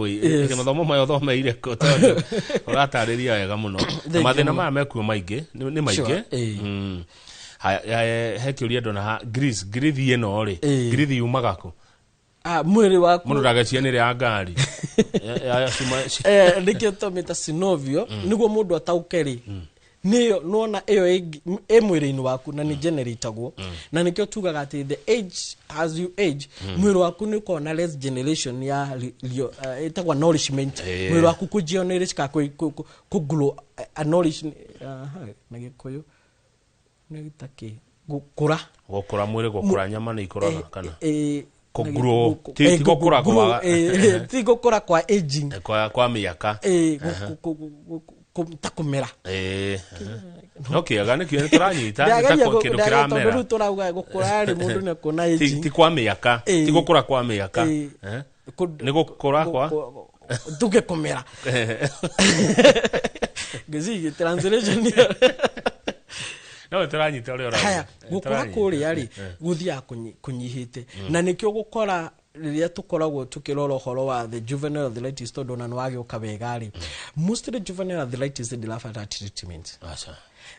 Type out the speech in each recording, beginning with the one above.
Wambui. Mathomo maya ũthomeire kũ? Tondũ ũratarĩria wega mũno. Na Thank mathĩna you. maya mekuo maingĩ, nĩ maingĩ. Sure, Haya, he kĩũria ndona ha grease, ngirithi ĩno rĩ, ngirithi yumaga kũ? Ah, mwĩrĩ waku. Mũndũ ndagacia nĩ ya ngari. Ya cuma. Nĩkĩo tũmĩta synovial, nĩguo mũndũ atauke rĩ, nĩyo nona ĩyo ĩ mwĩrĩ-inĩ waku na nĩ generatagwo, na nĩkĩo tugaga atĩ the age, as you age, mwĩrĩ waku nĩ ũkoragwo na less generation ya ĩtagwo nourishment. Mwĩrĩ waku kũjionourish kana kũ grow, nourish, aha, na Gĩkũyũ nĩ ta kĩ, gũkũra. Gũkũra mwĩrĩ, gũkũra nyama nĩ ikũraga kana kũ-grow, ti gũkũra grow, ti gũkũra kwa aging. Kwa mĩaka. Ta kũmera. No kĩega nĩkĩo nĩ tũranyita nĩ ta Ndĩrageria kĩndũ ndĩrageria tondũ kĩramera. Rĩu tũrauga gũkũra rĩ, mũndũ nĩ kuona aging. Ti kwa mĩaka, ti gũkũra kwa mĩaka. Nĩ gũkũra kwa tuge kũmera, ngĩciria translation. No tũranyita ũrĩa ũrauga. Haya, gũkũra Tũranyita. kũrĩa rĩ, gũthiaga kũnyihĩte, na nĩkĩo gũkora rĩrĩa tũkoragwo tũkĩrora ũhoro wa the juvenile arthritis, tondũ ona nĩ wagĩũka wega rĩ, mostly juvenile arthritis ndĩrabatara treatment. Aca.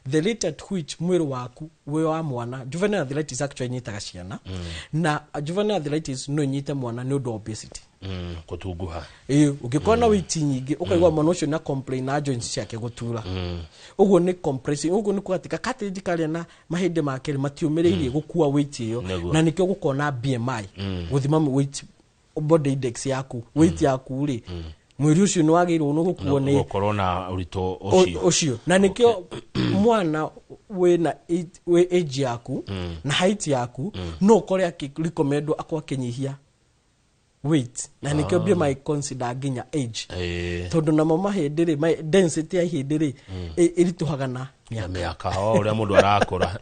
The rate at which mwĩrĩ waku wĩ wa mwana, juvenile arthritis actually inyitaga ciana, na juvenile arthritis no inyite mwana nĩ ũndũ wa obesity. Gũtunguha. Ĩĩ, ũngĩkorwo na weight nyingĩ, ũkaigua mwana ũcio na complain na joints ciake gũtura, ũguo nĩ compressing, ũguo nĩ kuga atĩ cartilage karĩa na mahĩndĩ make rĩ, matiũmĩrĩirie gũkua weight ĩyo. Na nĩkĩo gũkorwo na BMI, gũthima weight, body index yaku, weight yaku rĩ, mwĩrĩ ũcio nĩ wagĩrĩirwo nĩ gũkuo nĩ gũkorwo na ũritũ ũcio. Ũcio, na nĩkĩo mwana wĩna wĩ age yaku na height yaku no ũkore akĩrecommendwo akorwo akĩnyihia weight, na nĩkĩo BMI consider nginya age, tondũ namo mahĩndĩ rĩ, density ya ihĩndĩ rĩ, ĩritũhaga na na mĩaka. Mĩaka o ũrĩa mũndũ arakũra.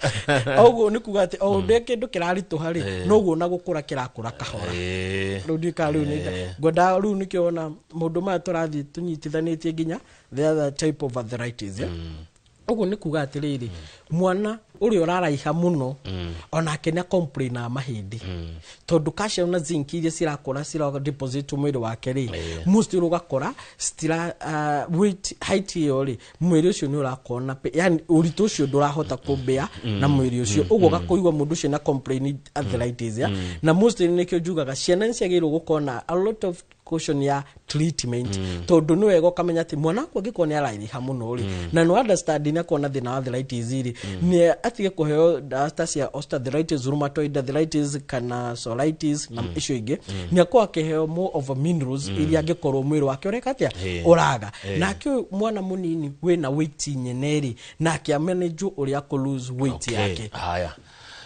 Ũguo nĩ kuga atĩ o ũrĩa kĩndũ kĩraritũha rĩ, noguo na gũkũra kĩrakũra kahora. Rĩu ndiũĩ kana rĩu nĩ ngwendaga rĩu nĩkĩo ona maũndũ maya tũrathiĩ tũnyitithanĩtie nginya the other type of arthritis, yeah? Ũguo nĩ kuga atĩrĩrĩ, mwana ũrĩa ũraraiha mũno onake nĩ complain na mahĩndĩ, tondũ calcium na zinc iria cirakũra cira deposit mwĩrĩ wake rĩ, mostly ũgakora citira weight, height ĩyo rĩ, mwĩrĩ ũcio nĩ ũrakorwo na yani ũritũ ũcio ndũrahota kũmbĩa na mwĩrĩ ũcio, ũguo ũgakũigua mũndũ ũcio na complain arthritis, ya na mostly nĩkĩo njugaga ciana nĩ ciagĩrĩirwo gũkorwo na a lot of caution ya treatment, tondũ nĩ wega ũkamenya atĩ mwana waku angĩkorwo nĩ araraiha mũno rĩ, na nĩ understand nĩ akorwo na thĩna wa arthritis rĩ, nĩ atige kũheo ndawa ta cia osteoarthritis, rheumatoid arthritis kana psoriasis na icio ingĩ, nĩ akorwo akĩheo more of a minerals iria angĩkorwo mwĩrĩ wake ũreka atĩa, ũraga. Nake ũyũ mwana mũnini wĩna weight nyene rĩ, nake amanage ũrĩa kũ lose weight yake. Haya.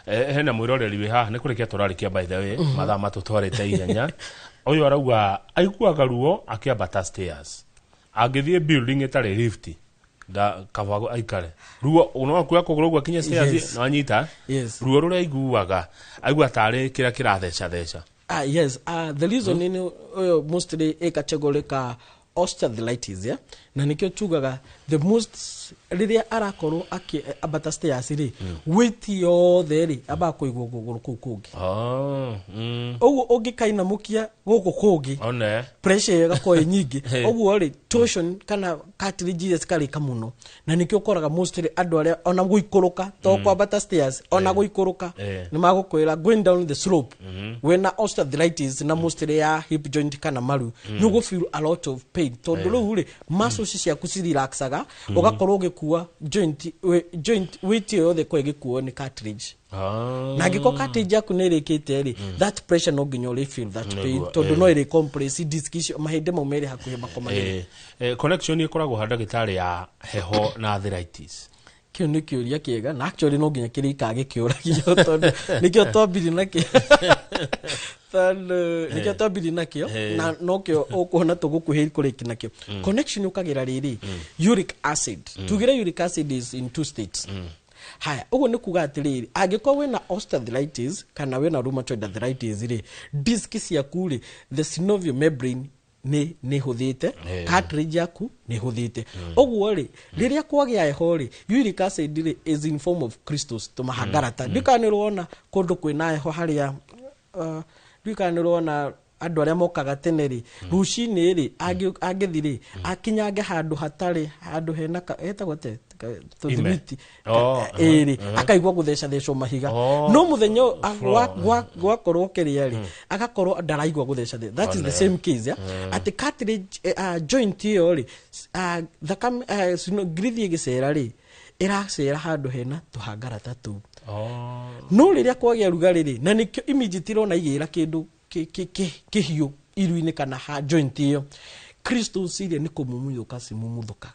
Hena mwĩroreri wĩ haha, nĩ kũrĩkia tũrarĩkia, by the way, mathaa matũtwarĩte ihenya. Ũyũ arauga aiguaga ruo akĩambata stairs, angĩthiĩ building ĩtarĩ lift nda kaba aikare ruo no kuoya kũgũrũ ũguo akinya stairs. No anyita ruo rũrĩa aiguaga, aigua tarĩ kĩrĩa kĩrathecatheca. Ah, yes. The reason mm. ũyũ mostly ĩ category ka osteoarthritis, yeah? Na nĩkĩo tugaga the most rĩrĩa arakorwo akĩambata stairs rĩ, weight yothe rĩ ambaga kũigwo kũgũrũ kũu kũngĩ. Ũguo ũngĩkainamũkia gũkũ kũngĩ, one pressure ĩyo ĩgakorwo ĩ nyingĩ. Ũguo rĩ, torsion kana cartilage iria cikarĩka mũno, na nĩkĩo ũkoraga mostly andũ arĩa ona gũikũrũka, to kwambata stairs, ona gũikũrũka, nĩ magũkwĩra going down the slope wĩna osteoarthritis na mostly ya hip joint kana maru, nĩ ũgũ feel a lot of pain, tondũ rĩu rĩ, muscles ciaku cirelaxaga, ũgakorwo ũgĩkua joint joint weight ĩyo yothe ĩkorwo ĩgĩkuo nĩ cartilage. Na angĩkorwo cartilage yaku nĩ ĩrĩkĩte rĩ, that pressure no nginya ũrĩ feel that pain, tondũ no ĩrĩ compress disc icio, mahĩndĩ mau merĩ hakuhĩ makomanĩre. Connection ĩkoragwo ha, ndagĩtarĩ, ya heho na arthritis? Kĩu nĩ kĩũria kĩega, na actually no nginya kĩrĩikaga gĩkĩũragio, tondũ nĩkĩo twambirie nakĩo, tondũ nĩkĩo twambirie nakĩo, na nokĩo ũkuona tũgũkuhĩrĩria kũrĩki nakĩo. Connection ũkagĩra rĩrĩ, uric acid, tugire uric acid is in two states. Haya, ũguo nĩ kuga atĩrĩrĩ, angĩkorwo wĩna osteoarthritis kana wĩna rheumatoid arthritis rĩ, disc ciaku rĩ, the synovial membrane nĩ hũthĩte, cartilage yaku nĩ hũthĩte. Ũguo rĩ, rĩrĩa kwagĩa heho rĩ, uric acid rĩ is in form of crystals, tũmahangarata. Ndikana nĩ ũrona kũndũ kwĩna heho harĩa, ndikana nĩ ũrona Andũ arĩa mokaga tene rĩ, rũcinĩ rĩ, angĩthi rĩ, akinyange handũ hatarĩ handũ hena hetagwo te tũthimiti ĩrĩ, akaigua gũthecathecwo mahiga. No mũthenya gwakorwo kĩrĩa rĩ, agakorwo ndaraigua gũtheca. That is the same case, yeah? Atĩ cartilage joint ĩyo rĩ, thakame ngirithi ĩgĩcera rĩ, ĩracera handũ hena tũhangara ta tũu. No rĩrĩa kwagĩa rugarĩ rĩ, na nĩkĩo immediately ĩrona igĩra kĩndũ kĩhiũ iru-inĩ kana ha joint ĩyo, crystals iria nĩ kũmumuthũka cimumuthũkaga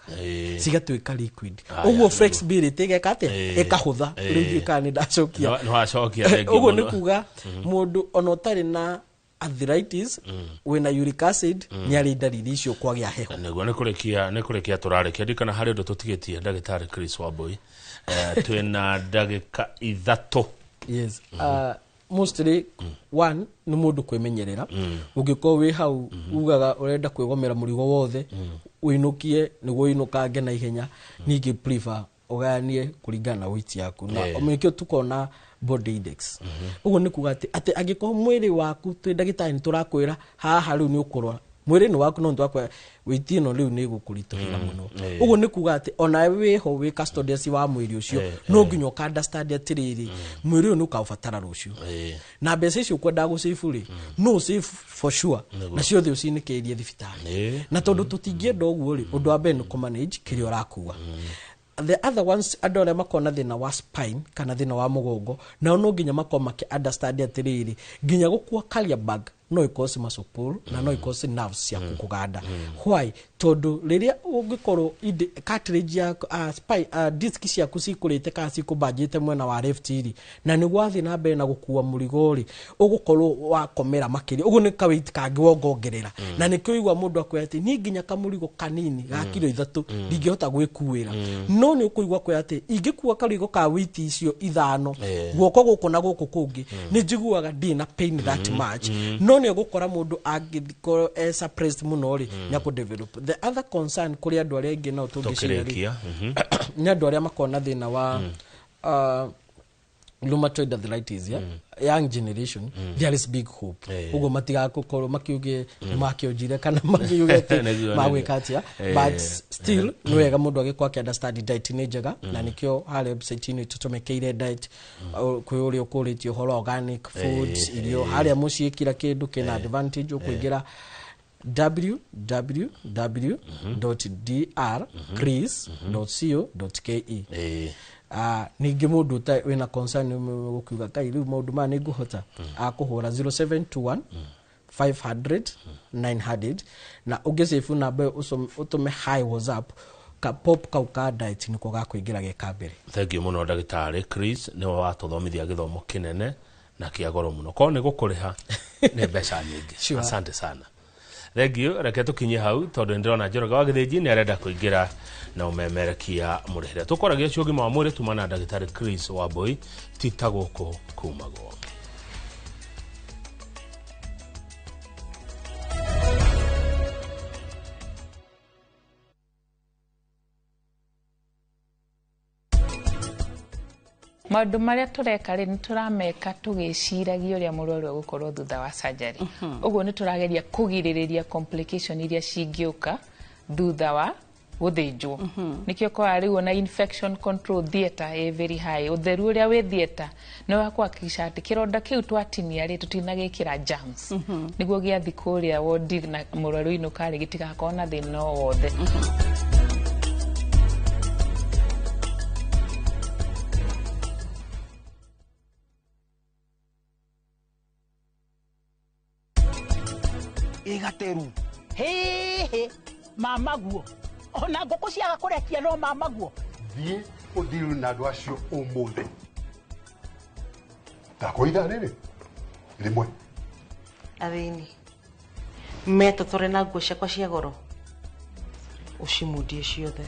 cigatuĩka liquid. Ũguo flexibility ĩgeka atĩa? Ĩkahũtha. Rĩu ndiũĩ kana nĩ ndacokia. Nĩ wacokia, thank you Ũguo nĩ mũno. Kuga mũndũ ona ũtarĩ na arthritis wĩna uric acid nĩ arĩ ndariri icio kwagĩa heho. Nĩguo nĩ kũrĩkia tũrarĩkia. Ndikana harĩ ũndũ tũtigĩtie, ndagĩtarĩ Chris Wambui. Twĩna ndagĩka 3. Yes, mostly one nĩ mũndũ kwĩmenyerera. Ũngĩkorwo wĩ hau ugaga ũrenda kwĩgomera mũrigo wothe ũinũkie nĩguo ũinũkange na ihenya, ningĩ prefer ũgayanie kũringana na weight yaku na nĩkĩo tukona body index. Ũguo nĩ kuga atĩ angĩkorwo mwĩrĩ waku, twĩ ndagĩtarĩ nĩ tũrakwĩra haha rĩu nĩ ũkũrora mwĩrĩ nĩ waku, no nĩtwakwĩra weight ĩno rĩu nĩ ĩgũkũritũhĩra mũno. Ũguo nĩ kuga atĩ ona wĩho wĩ custodians wa mwĩrĩ ũcio, no nginya ũka understand atĩrĩrĩ, mwĩrĩ ũyũ nĩ ũkaũbatara rũciũ na mbeca icio ũkwendaga gũcĩbu rĩ, no ũsave for sure na ciothe ũcinĩkĩrie thibitarĩ. Na tondũ tũtingĩenda ũguo rĩ, ũndũ wa mbere nĩ kũmanage kĩrĩa ũrakua. The other ones, andũ arĩa makoragwo na thĩna wa spine kana thĩna wa mũgongo, nao no nginya makorwo makĩ understand atĩrĩrĩ, nginya gũkua carrier bag no ĩkorwo muscle pull na no ĩkorwo nerves ciaku kũganda. Why? Tondũ rĩrĩa ũngĩkorwo cartilage ya spine, disc ciaku cikũrĩte kana cikũmbanjĩte mwena wa left rĩ, na nĩ gwathiĩ na mbere na gũkua mũrigo rĩ, ũgũkorwo wakomera makĩria. Ũguo nĩ kaweight kangĩ wongongerera, na nĩkĩo igua mũndũ akwĩra atĩ niĩ nginya kamũrigo kanini ga kiro 3 ndingĩhota gwĩkuĩra, no nĩ ũkũigua kwĩra atĩ ingĩkua karũrigo ka weight icio 5 guoko gũkũ na gũkũ kũngĩ nĩ njiguaga ndirĩ na pain that much. No nĩ ũgũkora mũndũ angĩkorwo e suppressed mũno rĩ, nĩ akũ develop. The other concern kũrĩ andũ arĩa aingĩ nao tũngĩciria rĩ, Tũkĩrĩkia. Nĩ andũ arĩa makoragwo na thĩna wa rheumatoid arthritis, yeah? Young generation, there is big hope. Ũguo matigakorwo makiuge nĩ makĩonjire kana makiuge atĩ magwĩka atĩa, but still nĩ wega mũndũ agĩkorwo akĩ understand diet nĩ njega, na nĩkĩo harĩa website-inĩ tũtũmĩkĩire diet. Kwĩ ũrĩa ũkũrĩtie ũhoro wa organic foods, irio harĩa mũciĩ, kila kĩndũ kĩna advantage. Ũkũingĩra www.drchris.co.ke. Ningĩ mũndũ wĩna concern gũkiuga kai rĩu maũndũ maya nĩ ngũhota, akũhũra 0721 500 900, na ũngĩsave namba ĩyo ũtũme hi WhatsApp, ka pop kau ka diet nĩko gakũingĩra ge ka mbere. Thank you mũno, ndagĩtarĩ Chris, nĩwe watũthomithia gĩthomo kĩnene na kĩa goro mũno, korwo nĩ gũkũrĩha nĩ mbeca nyingĩ. Sure. Asante sana, thank you. Reke tũkinye hau tondũ nĩ ndĩrona Njoroge wa Gĩthĩnji nĩ arenda kũingĩra na ũmemerekia mũrĩhĩre. Tũkwaragia ũcio ũgima wa mwĩrĩ tuma na ndagĩtarĩ Chris Wambui, ti ta gũkũ kumagwo. Maũndũ marĩa tũreka rĩ, nĩ tũrameka tũgĩciragia ũrĩa mũrwaru egũkorwo thutha wa surgery. Ũguo nĩ tũrageria kũgirĩrĩria complication iria cingĩũka thutha wa gũthĩnjwo. Nĩkĩo ũkoraga rĩu ona infection control theatre ĩ very high. Ũtheru ũrĩa wĩ theatre nĩ wa kũhakikisha atĩ kĩronda kĩu twatinia rĩ, tũtinagĩkĩra germs, nĩguo gĩathi kũrĩa wodi na mũrwaru inũka rĩ, gĩtigakorwo na thĩna o wothe. Ĩgateru hĩhĩ mamaguo ona ngũkũ ciaga kũrekia no mamaguo. Thiĩ ũthiru na andũ acio ũmũthĩ ndakwa ithaa rĩrĩ rĩmwe. Athĩni metotore na nguo ciakwa cia goro ũcimundie ciothe.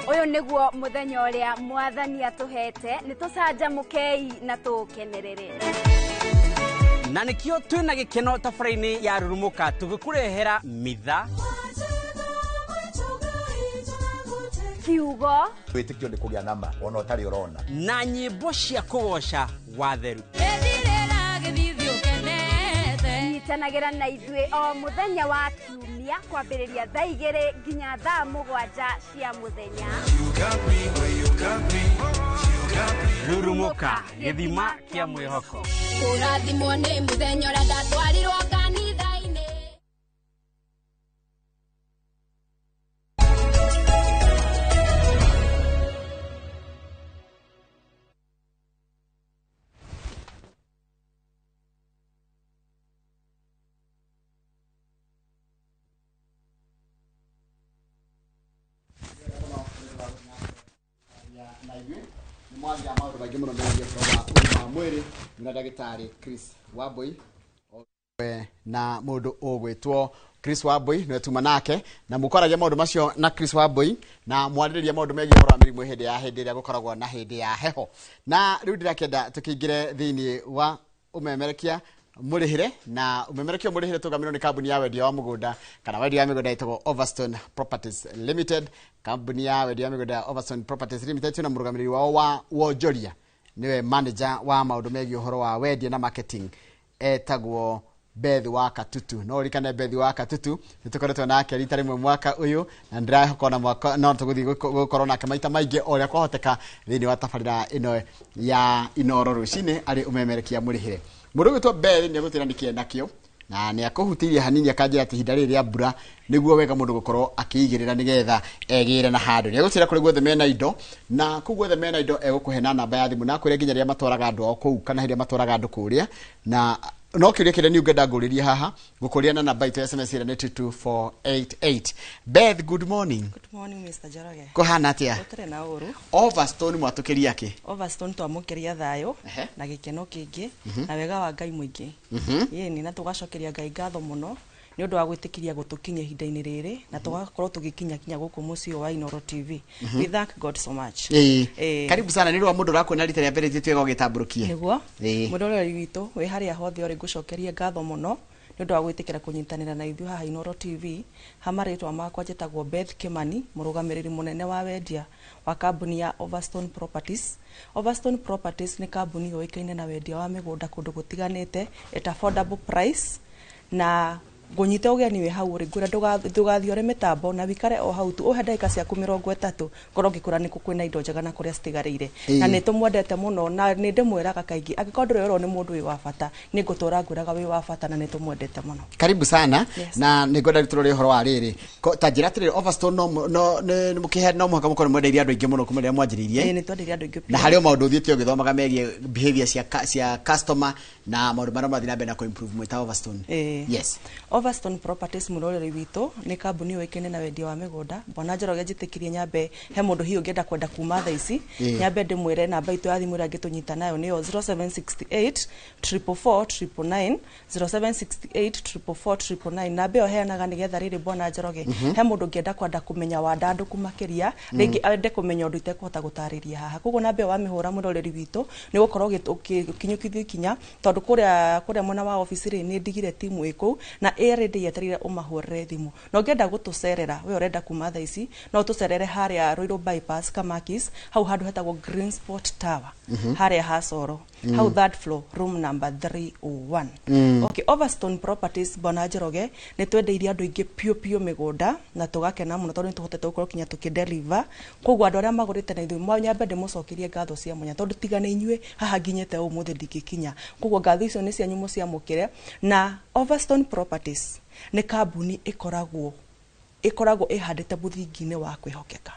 Ũyũ Ũyũ nĩguo mũthenya ũrĩa mwathani atũhete, nĩ tũcanjamũkei na tũũkenerere. Na nikio twina gikeno tabara-inĩ ya Rurumuka tũgĩkũrehera mitha kiugo wĩtĩkio nĩ kũgĩa nama ona ũtarĩ ũrona na nyĩmbo cia kũgoca watheru. Nyitanagĩra na ithuĩ o mũthenya wa kiumia kwambĩrĩria thaa 2 nginya thaa 7 cia mũthenya. Rurumuka, gĩthima kĩa mwĩhoko. Kũrathimwo nĩ mũthenya ũrĩa ndatwarirwo kanitha-inĩ. Mwaria maũndũ maingĩ mũno megiĩ ũhoro wa ũgima wa mwĩrĩ na ndagĩtarĩ Chris Wambui na mũndũ ũgwĩtwo Chris Wambui nĩwe tuma nake na mũkwaragia maũndũ macio na Chris Wambui na mwarĩrĩria maũndũ megiĩ ũhoro wa mĩrimũ hĩndĩ ya hĩndĩ ĩrĩa gũkoragwo na hĩndĩ ya heho. Na rĩu ndĩrakĩenda tũkĩingĩre thĩinĩ wa ũmemerekia mũrĩhĩre, na ũmemerekia mũrĩhĩre tũgamirwo nĩ kambuni ya wendia wa mũgũnda kana wendia wa mĩgũnda ĩtagwo Overstone Properties Limited. Kambuni ya wendia wa mĩgũnda ya Overstone Properties Limited twĩna mũrũgamĩrĩri wao wa wonjoria, nĩwe manager wa maũndũ megiĩ ũhoro wa wendia na marketing, etagwo Beth wa Katutu. No ũririkane Beth wa Katutu nĩ tũkoretwo nake rita rĩmwe mwaka ũyũ, na ndĩrahoka ona mwaka no tũgũthiĩ gũkorwo nake maita maingĩ o ũrĩa kwahoteka thĩinĩ wa tabarĩra ĩno ya Inooro rũcinĩ arĩ ũmemerekia mũrĩhĩre. Mũndũ ũgwĩtwo Beth nĩ egũtwĩra nĩkĩ enakĩo na nĩ akũhutĩirie hanini akanjĩra atĩ ihinda rĩrĩ rĩa mbura nĩguo wega mũndũ gũkorwo akĩigĩrĩra nĩgetha egĩre na handũ. Nĩ egũtwĩra kũrĩ guothe mena indo, na kũu guothe mena indo egũkũhe na namba ya thimũ na akwĩre nginya rĩrĩa matwaraga andũ ao kũu kana hĩrĩa matwaraga andũ kũrĩa. Na no kĩũria kĩrĩa niĩ ngwenda ngũrĩrie haha ngũkũria na namba itũ ya SMS ĩrĩa nĩ 22488. Beth, good morning. Good morning, Mr. Njoroge. Kũhana atĩa? Gũtirĩ na ũru. Overstone mwatũkĩria kĩ? Overstone twamũkĩria thayũ na gĩkeno kĩingĩ na wega wa Ngai mũingĩ. Ĩni, na tũgacokeria Ngai ngatho mũno nĩ ũndũ wa gwĩtĩkĩria gũtũkinyia ihinda-inĩ rĩrĩ na tũgakorwo tũgĩkinya kinya gũkũ mũciĩ wa Inooro TV. We thank God so much. Karibu sana. Nĩ rwa mũndũ ũrakuona rita rĩa mbere ithuĩ twega ũgĩtambũrũkie. Nĩguo. Mwĩroreri witũ wĩ harĩa hothe ũrĩ, ngũcokerie ngatho mũno nĩ ũndũ wa gwĩtĩkĩra kũnyitanĩra na ithuĩ haha Inooro TV. Ha marĩtwa makwa njĩtagwo Beth Kimani, mũrũgamĩrĩri mũnene wa wendia wa kambuni ya Overstone Properties. Overstone Properties nĩ kambuni yũĩkaine na wendia wa mĩgũnda kũndũ gũtiganĩte at affordable price, na ngũnyite ũgeni wĩ hau ũrĩ, ngwĩra ndũgathiore mĩtambo na wikare o hau tu ũhe ndagĩka ciaku 30 ngorwo ngĩkwĩra nĩkũ kwĩna indo njega na kũrĩa citigarĩire. Na nĩ tũmwendete mũno na nĩ ndĩmwĩraga kaingĩ angĩkorwo ndũrĩ nĩ mũndũ wĩ wa bata nĩ ngũtũra ngwĩraga wĩ wa bata na nĩ tũmwendete mũno. Karibu sana. Yes. Na nĩ ngwenda tũrore ũhoro wa rĩrĩ ta njĩra atĩrĩrĩ, Overstone no nĩ mũkĩhe no mũhaka mũkorwo mwendeirie andũ aingĩ mũno kuma rĩrĩa mwanjĩrĩirie. Nĩ twendeirie andũ aingĩ na harĩ o maũndũ ũthiĩte ũgĩthomaga megiĩ behavior cia customer na maũndũ marĩa marathiĩ na mbere na kũ-improve mwĩ ta Overstone. Yes. Overstone Properties mũroreri witũ nĩ kambuni yũĩkaine na wendia wa mĩgũnda. Bwana Njoroge njĩtĩkĩrie nyambe he mũndũ hihi ũngĩenda kwenda kuma thaa ici, nyambe ndĩmwĩre namba itũ ya thimũ ĩrĩa angĩtũnyita nayo nĩyo 0768 444 999, 0768 444 999. Namba ĩyo heanaga nĩgetha rĩrĩ Bwana Njoroge he mũndũ ũngĩenda kwenda kũmenya wandandũku makĩria, rĩngĩ ende kũmenya ũndũ itekũhota gũtarĩria haha. Koguo namba ĩyo wamĩhũra mũroreri witũ nĩ gũkorwo ũkinyũkithio ikinya, tondũ kũrĩa mwena wa ofici rĩ nĩ ndigire timu ĩ kũu na ĩrĩndĩ yetereire ũmahũrĩre thimũ. Na ũngĩenda gũtũcerera we ũrenda kuma thaa ici no ũtũcerere harĩa Ruiru Bypass Kamakis, hau handũ hetagwo Green Spot Tower, harĩa ha Coro, hau third floor room number 301. Okay, Overstone Properties Bwana Njoroge nĩ twendeirie andũ aingĩ piũ piũ mĩgũnda na tũgakena mũno tondũ nĩ tũhotete gũkorwo kinya tũkĩdeliver. Koguo andũ arĩa magũrĩte na ithuĩ nyambe ndĩmũcokerie ngatho cia mwanya tondũ tiga nĩ inyuĩ haha nginyĩte ũmũthĩ ndingĩkinya. Koguo ngatho icio nĩ cianyu mũciamũkĩre. Na Overstone Properties nĩ kambuni ĩkoragwo ĩhandĩte mũthingi-inĩ wa kwĩhokeka.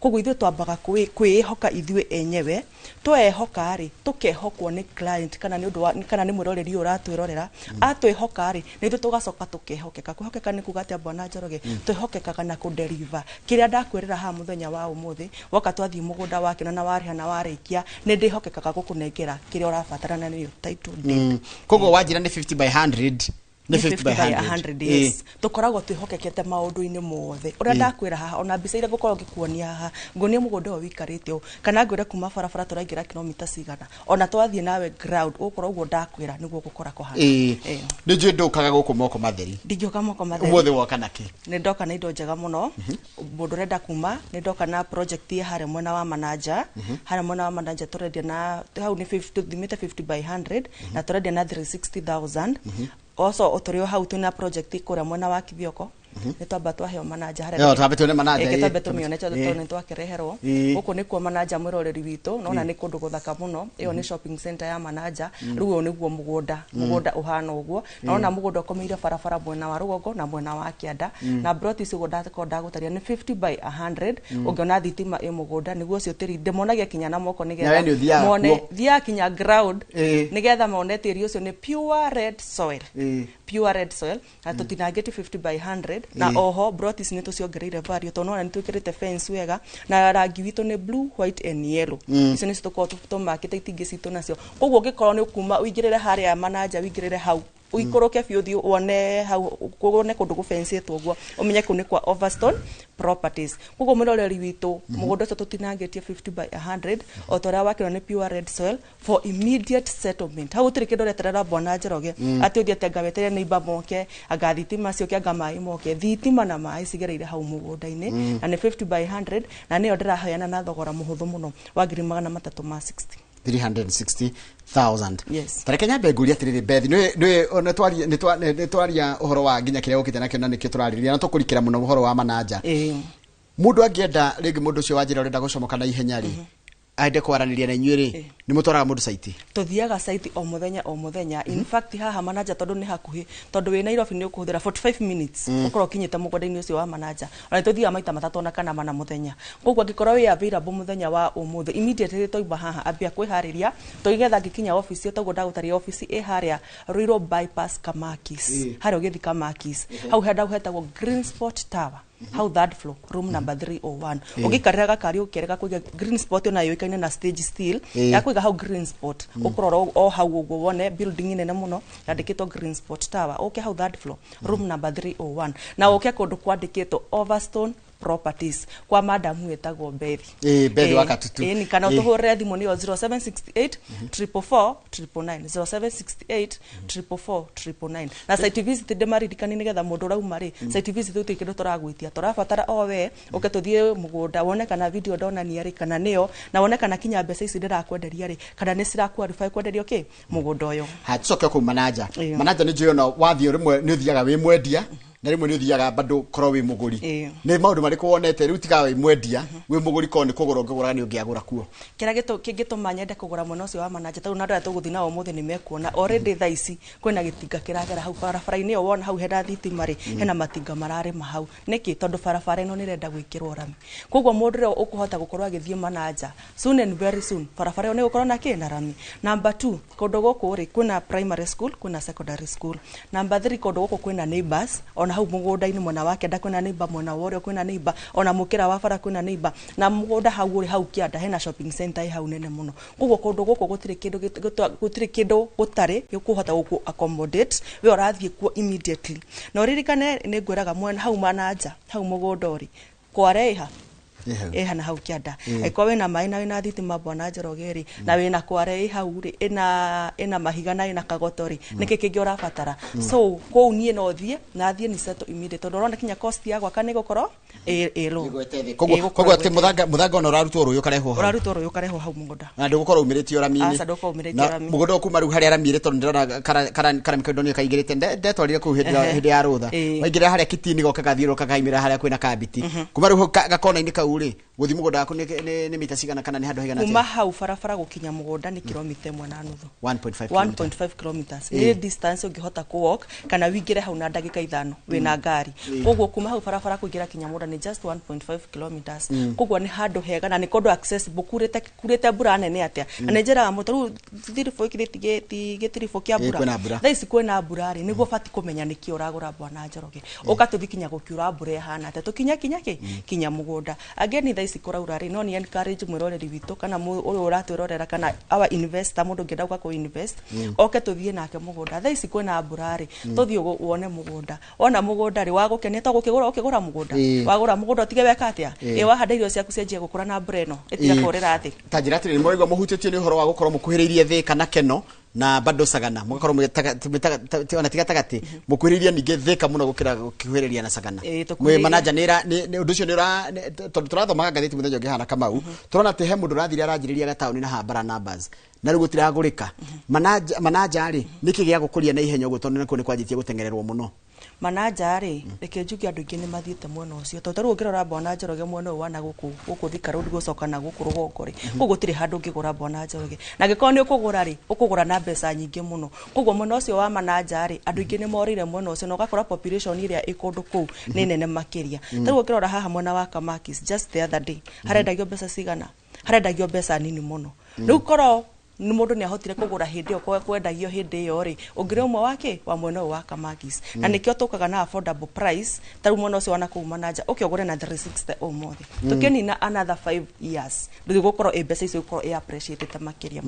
Koguo ithuĩ twambaga kwĩĩhoka ithuĩ enyewe, twehoka rĩ tũkehokwo nĩ client kana nĩ ũndũ wa kana nĩ mwĩroreri ũyũ ũratwĩrorera, atwĩhoka rĩ nĩ ithuĩ tũgacoka tũkehokeka. Kwĩhokeka nĩ kuga atĩa Bwana Njoroge? Twĩhokekaga na kũdeliver kĩrĩa ndakwĩrĩra haha mũthenya wa ũmũthĩ. Woka twathiĩ mũgũnda wakĩona na warĩha na warĩkia, nĩ ndĩhokekaga gũkũnengera kĩrĩa ũrabatara na nĩyo title deed. Koguo wanjĩra nĩ 50 by 100 Nĩ 50 by 100. Yes, tũkoragwo twĩhokekete maũndũ-inĩ mothe ũrĩa ndakwĩra haha. Ona mbica iria ngũkorwo ngĩkuonia haha, nguonie mũgũnda ũyũ wĩikarĩte ũũ, kana ngwĩre kuma barabara tũraingĩra kilomita cigana, ona twathiĩ nawe ground ũgũkorwo ũguo ndakwĩra nĩguo gũkora kũhana. Nĩ njũĩ ndũkaga gũkũ moko matheri. Ndingĩũka moko matheri. Ũmũthĩ woka nakĩ? Nĩ ndoka na indo njega mũno. Mũndũ ũrenda kuma, nĩ ndoka na project ya harĩa mwena wa Manaja. Harĩa mwena wa Manaja tũrendia na hau nĩ 50, tũthimĩte 50 by 100 na tũrendia na 360,000. Also tũrĩ o hau twĩna project kũrĩa mwena wa Kithioko. Nĩ twamba twaheo Manaja harĩa. Yo, twambe tuone Manaja, Twambe tũmĩone tondũ nĩ twakĩreherwo. Gũkũ nĩkuo Manaja, mwĩroreri witũ. Nona nĩ kũndũ gũthaka mũno. Ĩyo nĩ shopping center ya Manaja. Rĩu ũyũ nĩguo mũgũnda. Mũgũnda ũhana ũguo. Nona mũgũnda ũkomeire barabara mwena wa rũgongo na mwena wa kĩanda. Na plot ici ũguo ndakorwo ndagũtaria nĩ 50 by 100. Ũngĩona thitima ĩ mũgũnda nĩguo ũcio tĩri ndĩmonagia kinya na moko Na we nĩ ũthiaga mone. kuo? Thiaga kinya ground nĩgetha mone tĩri ũcio nĩ pure red soil. Pure red soil na tũtinangĩtie 50 by 100. Na oho plot ici nĩ tũciongereire value tondũ nona nĩ twĩkĩrĩte fence wega na rangi witũ nĩ blue, white and yellow. Icio nĩcio tũkoragwo tũmakĩte itingĩ citũ nacio. Koguo ũngĩkorwo nĩ ũkuma ũingĩrĩre harĩa Manaja, ũingĩrĩre hau ũikũrũke biũ, ũthiĩ wone hau, wone kũndũ gũbencĩtwo ũguo, ũmenye kũu nĩ kwa Overstone Properties. Koguo mwĩroreri witũ, mũgũnda ũcio tũtinangĩtie 50 by 100 o ta ũrĩa wakĩrwo nĩ pure red soil for immediate settlement. Hau gũtirĩ kĩndũ ũreterera, bwana Njoroge, atĩ ũthiĩ anga weterere neighbor moke, anga thitima ciũke, anga maĩ moke. Thitima na maĩ cigereire hau mũgũnda-inĩ. Na nĩ 50 by 100 na nĩyo ndĩraheana na thogora mũhũthũ mũno wa 360,000. 360,000. Yes. Tareke nyambe ngurie atiriri, Beth, nĩ twaria ũhoro wa nginya kĩrĩa ũkĩte nakĩo na nĩkĩo tũrarĩrĩria na tũkũrikĩra mũno ũhoro wa Manaja. Mũndũ angĩenda rĩngĩ, mũndũ ũcio wa njĩra ũrenda gũcomoka na ihenya rĩ, ende kwaranĩria na inyuĩ rĩ, nĩ mũtwaraga mũndũ site? Tuthiaga site o muthenya o muthenya. In fact, haha Manaja tondu nĩ hakuhĩ, tondu wĩ Nairobi nĩ ũkũhũthĩra 45 minutes ũkorwo ũkinyĩte mũgũnda-inĩ ũcio wa Manaja. Ona tuthiaga maita matatũ ona kana mana mũthenya. Koguo angĩkorwo wĩ available mũthenya wa ũmũthĩ, immediately twauma haha ambia kwĩharĩria tũigetha ngĩkinya office. Toguo ndagũtarĩria, office ĩ harĩa Ruiru Bypass, Kamakis. Harĩa ũgĩthiĩ Kamakis, hau henda hetagwo Green Spot Tower, hau third floor, room number 301. Ũngĩikarĩra gakari ũkĩrega kũiga Green Spot, ona yũĩkaine na Stage Steel. Ya kũiga hau Green Spot, ũkũrora o hau ũguo wone building nene mũno yandĩkĩtwo Green Spot Tower. Ũke hau third floor, room number 301, na ũke kũndũ kwandĩkĩtwo Overstone Properties kwa madamu wĩtagwo Bethi. Bethi wa Katutu. Ni kana ũtũhũrĩre thimũ nĩyo 0768 444 999, 0768 444 999. Na site visit ndĩmaririkanie nĩgetha mũndũ ũrauma rĩ, site visit gũtirĩ kĩndũ tũragwĩtia, tũrabatara o we ũke tũthiĩ mũgũnda wone kana video ndonania rĩ kana nĩyo, na wone kana kinya mbeca ici ndĩrakwenderia rĩ kana nĩ cira qualify kwenderio kĩ mũgũnda ũyũ. Ha, tucoke kũu Manaja. Manaja nĩ njũĩ ona wathiĩ rĩmwe nĩ ũthiaga wĩ mwendia na rĩmwe nĩ ũthiaga bado korwo wĩ mũgũri. Nĩ maũndũ marĩkũ wonete rĩu tiga wĩ mwendia, wĩ mũgũri, korwo nĩ kũgũra ũngĩgũra nĩ ũngĩagũra kuo? Kĩrĩa kĩngĩtũma nyende kũgũra mwena ũcio wa Manaja, tondũ na andũ aya tũgũthiĩ nao ũmũthĩ nĩ mekuona already thaa ici kwĩna gĩtinga kĩragera hau barabara-inĩ ĩyo. Wona hau hena thitima rĩ, hena matinga mararĩma hau. Nĩkĩ? Tondũ barabara ĩno nĩ ĩrenda gwĩkĩrwo rami. Koguo mũndũ ũrĩa ũkũhota gũkorwo agĩthiĩ Manaja, soon and very soon barabara ĩyo nĩ ĩgũkorwo na kĩ na rami. Number two, kũndũ gũkũ rĩ kwĩna primary school, kwĩna secondary school. Number three, kũndũ gũkũ kwĩna neighbors. Ona hau mũgũnda-inĩ mwena wa kĩanda kwĩna neighbor, mwena wa ũrĩo kwĩna neighbor, ona mũkĩra wa bara kwĩna neighbor. Na mũgũnda hau ũrĩ hau kĩanda hena shopping center ĩ hau nene mũno. Koguo kũndũ gũkũ gũtirĩ kĩndũ gũtirĩ kĩndũ gũtarĩ gĩkũhota gũkũ accommodate we ũrathiĩ kuo immediately. Na ũririkane nĩ ngwĩraga mwena hau Manaja hau mũgũnda ũrĩ kware ĩha ĩha na hau kĩanda. Angĩkorwo wĩna maĩ na wĩna thitima, bwana Njoroge rĩ, na wĩna kware ĩ hau rĩ, ĩna mahiga na ĩna kagoto rĩ, nĩkĩ kĩngĩ ũrabatara? So kũu niĩ no thiĩ na thiĩ ni settle immediate, tondũ ũrona kinya cost ya gwaka nĩ gũkorwo ĩ low. Koguo atĩ mũthanga ona ũrarutwo rũĩ ũkarehwo hau? Ũrarutwo rũĩ ũkarehwo hau mũgũnda. Na ndũgũkorwo umĩrĩtio rami-inĩ? Aca, ndũgũkorwo umĩrĩtio Na rami. Mũgũnda ũyũ kuma rĩu harĩa rami ĩrĩ, tondũ ndĩrona karami kau ndonire kaingĩrĩte, ndetwarire kũu hĩndĩ ya rũtha. Waingĩra harĩa kitini goka gathiũrũrũka kaimĩra harĩa kwĩna kabiti. Kuma rĩu hau gakona-inĩ kau rĩ, gũthiĩ mũgũnda waku nĩ mita cigana kana nĩ handũ haigana Kuma atĩa? Hau barabara gũkinya mũgũnda nĩ kilomita 1.5. 1.5 kilometer. 1.5 kilometers nĩ distance ũngĩhota kũ walk kana wingĩre hau na ndagĩka 5 wĩna ngari. Koguo kuma hau barabara kũingĩra kinya mũgũnda nĩ just 1.5 kilometers. Koguo nĩ handũ hega na nĩ kũndũ accessible kurĩte mbura nene atĩa. Na nĩ njĩraga mũndũ rĩu thiribũ gĩkĩ ti gĩtiribũ kĩa mbura. Kwĩna mbura. Thaa ici kwĩna mbura rĩ, nĩguo bati kũmenya nĩkĩ ũragũra, bwana Njoroge. Ũka tũthi kinya gũkiura mbura ĩhana atĩa, tũkinya kinya kĩ kinya mũgũnda. Again, thaa ici kũraura rĩ, no ni encourage mwĩroreri witũ kana ũyũ ũratwĩrorera kana our investor, mũndũ ũngĩenda gũka kũ invest, oke tũthiĩ nake mũgũnda. Thaa ici kwĩna mbura rĩ, tũthiĩ wone mũgũnda. Wona mũgũnda rĩ, wagũkenia to gũkĩgũra, ũkĩgũra mũgũnda. Wagũra mũgũnda ũtige weka atĩa? Ĩ wahanda irio ciaku cianjie gũkũra na mbura ĩno ĩtiga kũrĩra thĩ. Ta njĩra atĩrĩrĩ, mũraigua mũhutĩtio nĩ ũhoro wa gũkorwo mũkuhĩrĩirie Thĩka na Keno na bado Sagana, mũgakorwo ona ti gatagatĩ, mũkuhĩrĩirie ningĩ Thĩka mũno gũkĩra gũkuhĩrĩria na Sagana. Mwĩ manaja nĩ ũndũ ũcio nĩ tondũ tũrathomaga ngathĩti mũthenya ũngĩ hana Kamau, tũrona atĩ he mũndũ ũrathire aranjĩrĩria gataũni na hambara numbers na rĩu gũtiragũrĩka. Manaja rĩ, nĩkĩ gĩa gũkũria na ihenya ũguo, tondũ nakuo nĩ kwanjĩtie gũteng'ererwo mũno? Manaja rĩ, reke njuge andũ aingĩ nĩ mathiĩte mwena ũcio, tondũ tarĩu ũngĩrora Bwana Njoroge mwena ũyũ wa na gũkũ Thika Road gũcoka na gũkũ rũgongo rĩ, kũu gũtirĩ handũ ũngĩgũra Bwana Njoroge, na angĩkorwo nĩ ũkũgũra rĩ, ũkũgũra na mbeca nyingĩ mũno. Koguo mwena ũcio wa manaja rĩ, andũ aingĩ nĩ morĩire mwena ũcio, na ũgakora population ĩrĩa ĩ kũndũ kũu nĩ nene makĩria. Tarĩu ũngĩrora haha mwena wa Kamakis, just the other day harendagio mbeca cigana? Harendagio mbeca nini mũno. Rĩu korwo nĩ mũndũ nĩ ahotire kũgũra hĩndĩ ĩyo kwendagio hĩndĩ ĩyo rĩ, ũngĩrĩ ũmwe wake wa mwena ũyũ wa Kamakis. Na nĩkĩo tũkaga na affordable price. Ta rĩu mwena ũcio wa nakũu manaja ũke ũgũre na 360 ũmũthĩ, tũkĩnina another 5 years ndũgĩ gũkorwo ĩ mbeca icio gũkorwo ĩ appreciated makĩria.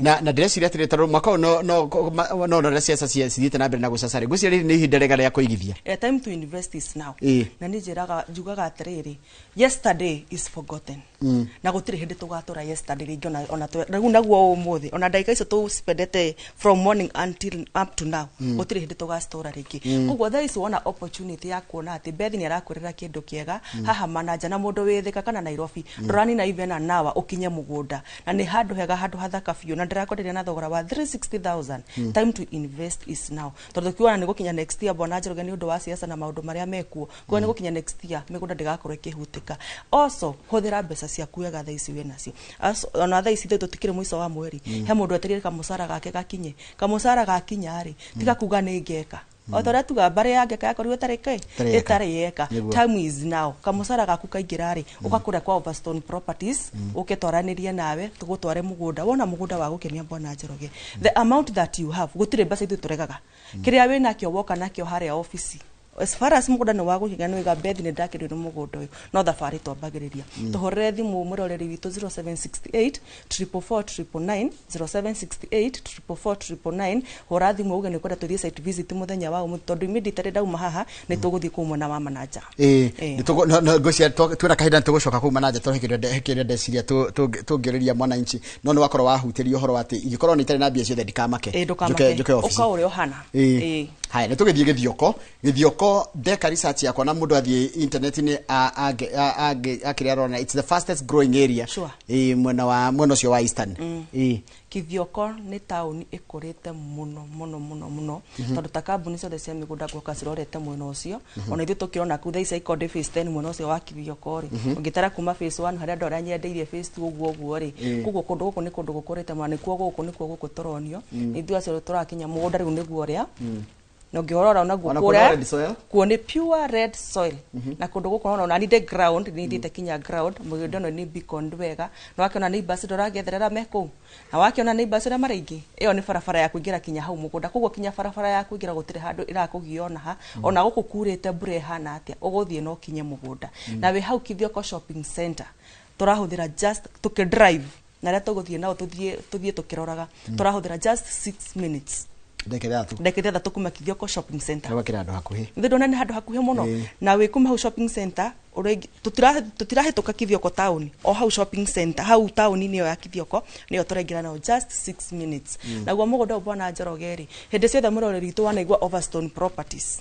Na ndĩreciria atĩrĩ, tondũ mwaka ũyũ no no ciaca cithiĩte na mbere na gũcaca rĩ, ngwĩciria rĩrĩ nĩ ihinda rĩega rĩa kũigithia. Time to invest is now. Na niĩ njĩraga, njugaga atĩrĩrĩ, yesterday is forgotten, na gũtirĩ hĩndĩ tũgatũra yesterday rĩngĩ. Ona rĩu naguo ũmũthĩ, ona ndagĩka icio tũspendete from morning until up to now, gũtirĩ hĩndĩ tũgacitũra rĩngĩ. Koguo thaa ici wona opportunity ya kuona atĩ Bethi nĩ arakwĩrĩra kĩndũ kĩega haha manaja, na mũndũ wĩ Thika kana Nairobi, ndũranina even an hour ũkinye mũgũnda, na nĩ handũ hega, handũ hathaka biũ, na ndĩrakwenderia na thogora wa 360,000. Time to invest is now, tondũ tukiona nĩ gũkinya next year, Bwana Njoroge, nĩ ũndũ wa siasa na maũndũ marĩa mekuo, koguo nĩ gũkinya next year mĩgũnda ndĩgakorwo ĩkĩhutĩka. Also hũthĩra mbeca ciaku wega thaa ici wĩ nacio. Ona thaa ici tũtikĩrĩ mũico wa mweri, he mũndũ etereire kamũcara gake gakinye. Kamũcara gakinya rĩ, tiga kuga nĩ ngeka, o ta ũrĩa tuga mbarĩ ya ngeka yakorirwo ĩtarĩ kĩ ĩtarĩ yeka. Time is now. Kamũcara gaku kaingĩra rĩ, ũgakũrĩa kwa Overstone Properties, ũke twaranĩrie nawe, tũgũtware mũgũnda. Wona mũgũnda wa gũkenia, Bwana Njoroge, the amount that you have, gũtirĩ mbeca ithuĩ tũregaga. Kĩrĩa wĩ nakĩo woka nakĩo harĩa ofici, as far as mũgũnda nĩ wagũkenia, nĩ wĩga Bethi nĩ ndakĩrio nĩ mũgũnda ũyũ, no thabarĩ twambagĩrĩria. Tũhũrĩre thimũ, mũroreri witũ, 0768 444 999, 0768 444 999. Hũra thimũ uge nĩ kwenda tũthiĩ site visit mũthenya wa ũmũthĩ, tondũ immediately ndauma haha nĩ tũgũthiĩ kũu mwena wa manaja. Ngwĩciria twĩna kahinda nĩ tũgũcoka kũu manaja, tondũ he kĩrĩa ndeciria tũngĩũrĩria mwananchi, no nĩ wakorwo wahutĩria ũhoro wa atĩ ingĩkorwo nĩ itarĩ na mbia ciothe, ndikamake. Ndũkamake. Njũke ofici. Ũka ũrĩa ũhana. Haya, nĩ tũgĩthiĩ Gĩthioko. Gĩthioko, ndeka research yakwa na mũndũ athiĩ internet-inĩ akĩrĩa arona, it's the fastest growing area. Mwena ũcio wa Eastern. Kithioko nĩ taũni ĩkũrĩte mũno mũno mũno mũno, tondũ ta kambuni ciothe cia mĩgũnda guoka cirorete mwena ũcio. Ona ithuĩ tũkĩrona kũu thaa ici Icon phase 10 mwena ũcio wa Kithioko rĩ, ũngĩtara kuma phase 1 harĩa andũ arĩa nyendeirie, phase 2, ũguo ũguo rĩ. Koguo kũndũ gũkũ nĩ kũndũ gũkũrĩte mũno, nĩkuo gũkũ, nĩkuo gũkũ tũronio ithuĩ acio tũrakinya mũgũnda rĩu nĩguo ũrĩa, na ũngĩrora onaguo Ona kuo kũrĩa no red soil? Kuo nĩ pure red soil, na kũndũ gũkũ ona nĩ ground nĩ thiĩte kinya ground. Mũgũnda ũyũ nĩ beacon wega, na wakĩona neighbors ndũragĩetherera me kũu, na wakĩona neighbors ũrĩa maraingĩ, ĩyo nĩ barabara ya kũingĩra kinya hau mũgũnda. Koguo kinya barabara ya kũingĩra gũtirĩ handũ ĩrakũgia ona ha. Ona gũkũ kurĩte mbura ĩhana atĩa, ũgũthiĩ no ũkinye mũgũnda. Na wĩ hau Kithioko Shopping Center, tũrahũthĩra just tũkĩ drive na arĩa tũgũthiĩ nao, tũthiĩ tũkĩroraga, tũrahũthĩra just 6 minutes, ndagĩka 3, ndagĩka 6 kuma Kithioko Shopping Center. Gwakĩra handũ hakuhĩ. Nĩ ndona nĩ handũ hakuhĩ mũno. Na wĩ kuma hau shopping center tũtirahĩtũka Kithioko town, o hau shopping center, hau taũni-inĩ ĩyo ya Kithioko nĩyo tũraingĩra nayo, just 6 minutes. Naguo mũgũnda ũyũ, Bwana Njoroge rĩ, hĩndĩ ciothe mũroreri witũ wanaigua Overstone Properties,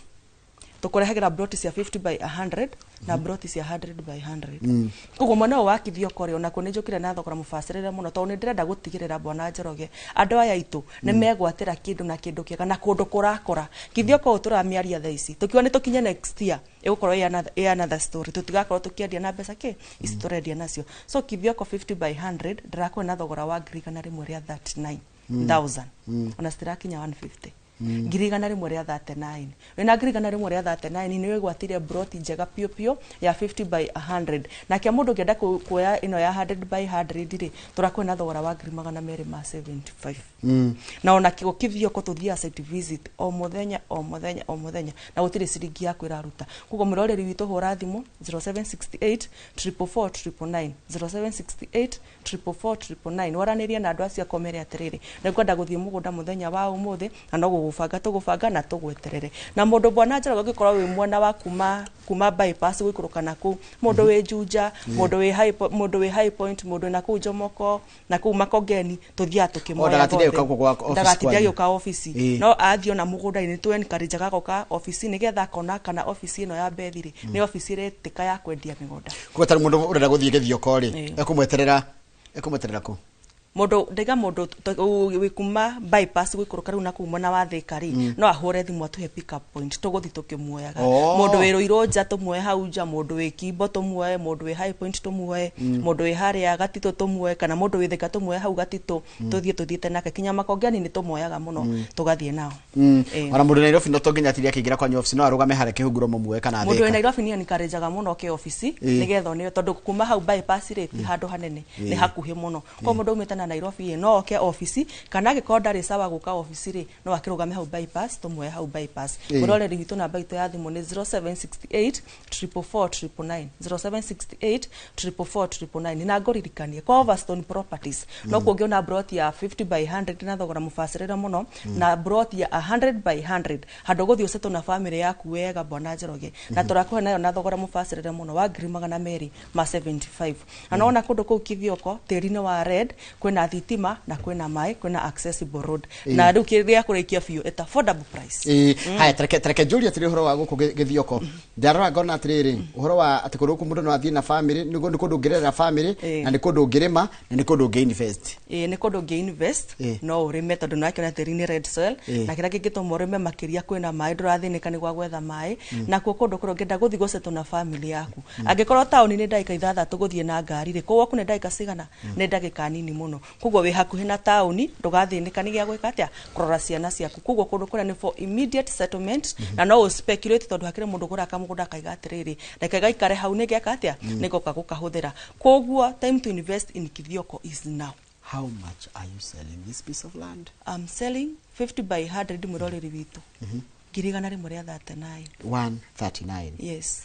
tũkũrehagĩra ploti cia 50 by 100 na ploti cia 100 by 100. Koguo mwena ũyũ wa Kithioko rĩ, onakuo nĩ njũkire na thogora mũbacĩrĩre mũno, tondũ nĩ ndĩrenda gũtigĩrĩra, Bwana Njoroge, andũ aya aitũ nĩ megwatĩra kĩndũ na kĩndũ kĩega na kũndũ kũrakũra. Kithioko ũyũ tũramĩaria thaa ici, tũkiuga nĩ tũkinye next year, ĩgũkorwo ĩ another story, tũtigakorwo tũkĩendia na mbeca kĩ ici tũrendia nacio. So Kithioko 50 by 100 ndĩrakorwo na thogora wa 139,000, ona citirakinya 150. 139. Wĩna 139 nĩ wĩgwatire broti njega piũ piũ ya 50 by 100. Nake mũndũ ũngĩenda kuoya ĩno ya 100 by 100 rĩ, tũrakuhe na thogora wa 275. Na ona Kithioko tũthiaga site visit o mũthenya o mũthenya o mũthenya, na gũtirĩ ciringi yaku ĩraruta. Koguo mwĩroreri witũ, hũra thimũ 0768 444 999, 0768 444 999, waranĩrie na andũ acio akomere atĩrĩrĩ, nĩngwenda gũthiĩ mũgũnda mũthenya wa ũmũthĩ, na no gũgũbanga tũgũbanga na tũgweterere. Na mũndũ, bwana Njoroge, ũngĩkorwo wĩ mwena wa kuma bypass gũikũrũka na kũu, mũndũ wĩ Juja, mũndũ wĩ High Point, mũndũ na kũu Jomoko na kũu Makongeni, tũthiaga tũkĩmoya. Ndagatinde agĩũka gũkũ gwa office Ndagatinde kwanyu. agĩũka ofici. No athiĩ ona mũgũnda-inĩ, tũ encourage agoka ofici nĩgetha akona kana ofici ĩno ya Bethi rĩ, nĩ ofici ĩretĩka ya kwendia mĩgũnda. Koguo tarĩ mũndũ ũrenda gũthiĩ Gĩthioko rĩ, ekũmweterera kũ? Mũndũ ndaiga mũndũ wĩ kuma bypass gũikũrũka rĩu na kũu mwena wa Thĩka rĩ, no ahũre thimũ atũhe pick up point, tũgũthiĩ tũkĩmuoyaga. Mũndũ wĩ Rũirũ nja tũmuoe hau nja, mũndũ wĩ Kimbo tũmuoe, mũndũ wĩ High Point tũmuoe, mũndũ wĩ harĩa Gatitũ tũmuoe, kana mũndũ wĩ Thĩka tũmuoe hau Gatitũ, tũthiĩ tũthiĩte nake kinya Makongeni. Nĩ tũmuoyaga mũno tũgathiĩ nao. Ona mũndũ Nairobi no to nginya atinde akĩingĩra kwanyu office, no arũgame harĩa kĩhunguro mũmuoe kana Mũndũ wĩ Thĩka. Nairobi nĩ encourageaga mũno ke ofici, nĩgetha oneo, tondũ kuma hau bypass rĩ, ti handũ hanene, nĩ hakuhĩ mũno. Koguo mũndũ aumĩte na Nairobi ĩ, no oke ofici, kana angĩkorwo ndarĩ sawa gũka ofici rĩ, no akĩrũgame hau bypass, tũmuoe hau bypass. Mũroreri witũ, namba itũ ya thimũ nĩ 0768 444 999, 0768 444 999. Na ngũririkanie kwa Overstone Properties no kuo ũngĩona broti ya 50 by 100 na thogora mũbacĩrĩre mũno, na broti ya 100 by 100, handũ ũgũthiĩ ũsettle na family yaku wega, bwana Njoroge, na tũrakũhe nayo na thogora mũbacĩrĩre mũno wa 275,000. Na nona kũndũ kũu Kithioko tĩri-inĩ wa red, kwĩna thitima na kwĩna maĩ, kwĩna accessible road, na rĩu kĩrĩa kũrĩkia biũ, at affordable price. Haya, tareke njũrie atĩrĩ, ũhoro wa gũkũ Gĩthioko, ndarora ngona atĩrĩrĩ, ũhoro wa atĩ kũndũ gũkũ mũndũ no athiĩ na family, nĩ kũndũ ũngĩrerera family, na nĩ kũndũ ũngĩrĩma, na nĩ kũndũ ũngĩ invest. Ĩĩ, nĩ kũndũ ũngĩ invest. No ũrĩme, tondũ nĩ wakĩona tĩri nĩ red soil. Na kĩrĩa kĩngĩtũma ũrĩme makĩria, kwĩna maĩ, ndũrathĩnĩka nĩ gwa gwetha maĩ. Nakuo kũndũ kũrĩa ũngĩenda gũthiĩ gũsettle na family yaku, angĩkorwo taũni nĩ ndagĩka 6 gũthiĩ na ngari rĩ, kũu gwaku nĩ ndagĩka cigana? Nĩ ndagĩka nini mũno. Koguo wĩ hakuhĩ na taũni, ndũgathĩnĩka nĩ gĩa gwĩka atĩa, kũrora ciana ciaku. Koguo kũndũ kũrĩa nĩ for immediate settlement, na no ũ speculate, tondũ hakĩrĩ mũndũ ũgũraga kamũgũnda akaiga atĩrĩrĩ, reke gaikare hau, nĩ geka atĩa, nĩ ngoka gũkahũthĩra. Koguo time to invest in Kithioko is now. How much are you selling this piece of land? I'm selling 50 by 100, mwĩroreri witũ, 139,000. 139? Yes.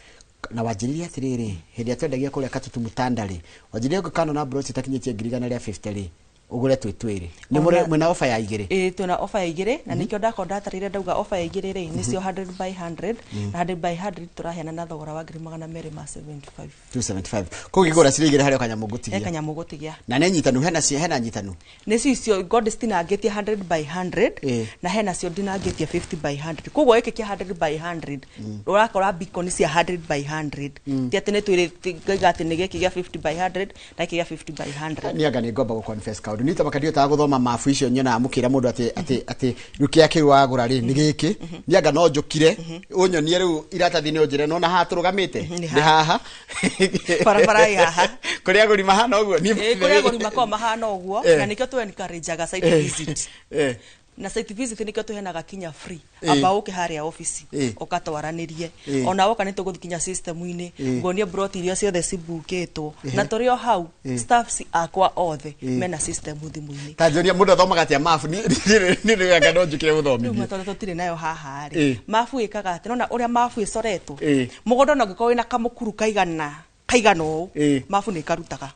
Na wanjĩrĩrie atĩrĩrĩ, hĩndĩ ĩrĩa twendagia kũrĩa Katutu Mũtanda rĩ, wanjĩrĩrie ũngĩkana na broti itakinyĩtie 150,000 rĩ, ũgũre twĩ twĩrĩ. Nĩ mwĩna ofa ya igĩrĩ? Ĩĩ, twĩna ofa ya igĩrĩ, na nĩkĩo ndakorwo ndatarĩire ndauga ofa ya igĩrĩ rĩ, nĩcio 100 by 100, na 100 by 100 tũraheana na thogora wa 275,000. 275. Koguo ngĩgũra cirĩ igĩrĩ, harĩ o kanyamũ He ngũtigia? Kanyamũ gũtigia. Na nĩ nyitanu, hena hena nyitanu? Nĩcio icio God citinangĩtie 100 by 100, na hena cio ndinangĩtie 50 by 100. Koguo gĩkĩ kĩa 100 by 100, ũrakora beacon cia 100 by 100, ti atĩ nĩ twĩrĩ ngaiga atĩ nĩ gĩkĩ gĩa 50 by 100 na gĩkĩ gĩa 50 by 100. Niĩ anga nĩ ngomba gũ confess kaũndũ niĩ tamaka ndiotaga gũthoma mabu icio nyonaga mũkĩra mũndũ atĩ rĩu kĩrĩa kĩu wagũra rĩ nĩ gĩkĩ. Niĩ anga no njũkire ũnyonie rĩu iratathi-inĩ, ũnjĩre nona haha tũrũgamĩte Nĩ nĩ haha. Barabara ĩ haha. Kũrĩa agũri mahana ũguo. Ĩĩ, kũrĩa agũri makoragwo mahana ũguo. Na nĩkĩo tũ encourageaga site visit, na site visit nĩkĩo tũheanaga kinya free. Amba ũke harĩa ofici, ũkatwaranĩrie. Ona woka nĩ tũgũthiĩ kinya system-inĩ, nguonie broti iria ciothe cibukĩtwo, na tũrĩ o hau staffs akwa othe mena system thimũ-inĩ. Ta njonia mũndũ athomaga atĩa mabu, nĩ anga no njũkire Rĩu gũthomithia. tondũ tũtirĩ nayo haha rĩ, mabu ĩkaga atĩ nona ũrĩa mabu ĩcoretwo, mũgũnda ona ũngĩkorwo wĩna kamũkuru kaigana ũũ, mabu nĩ ĩkarutaga.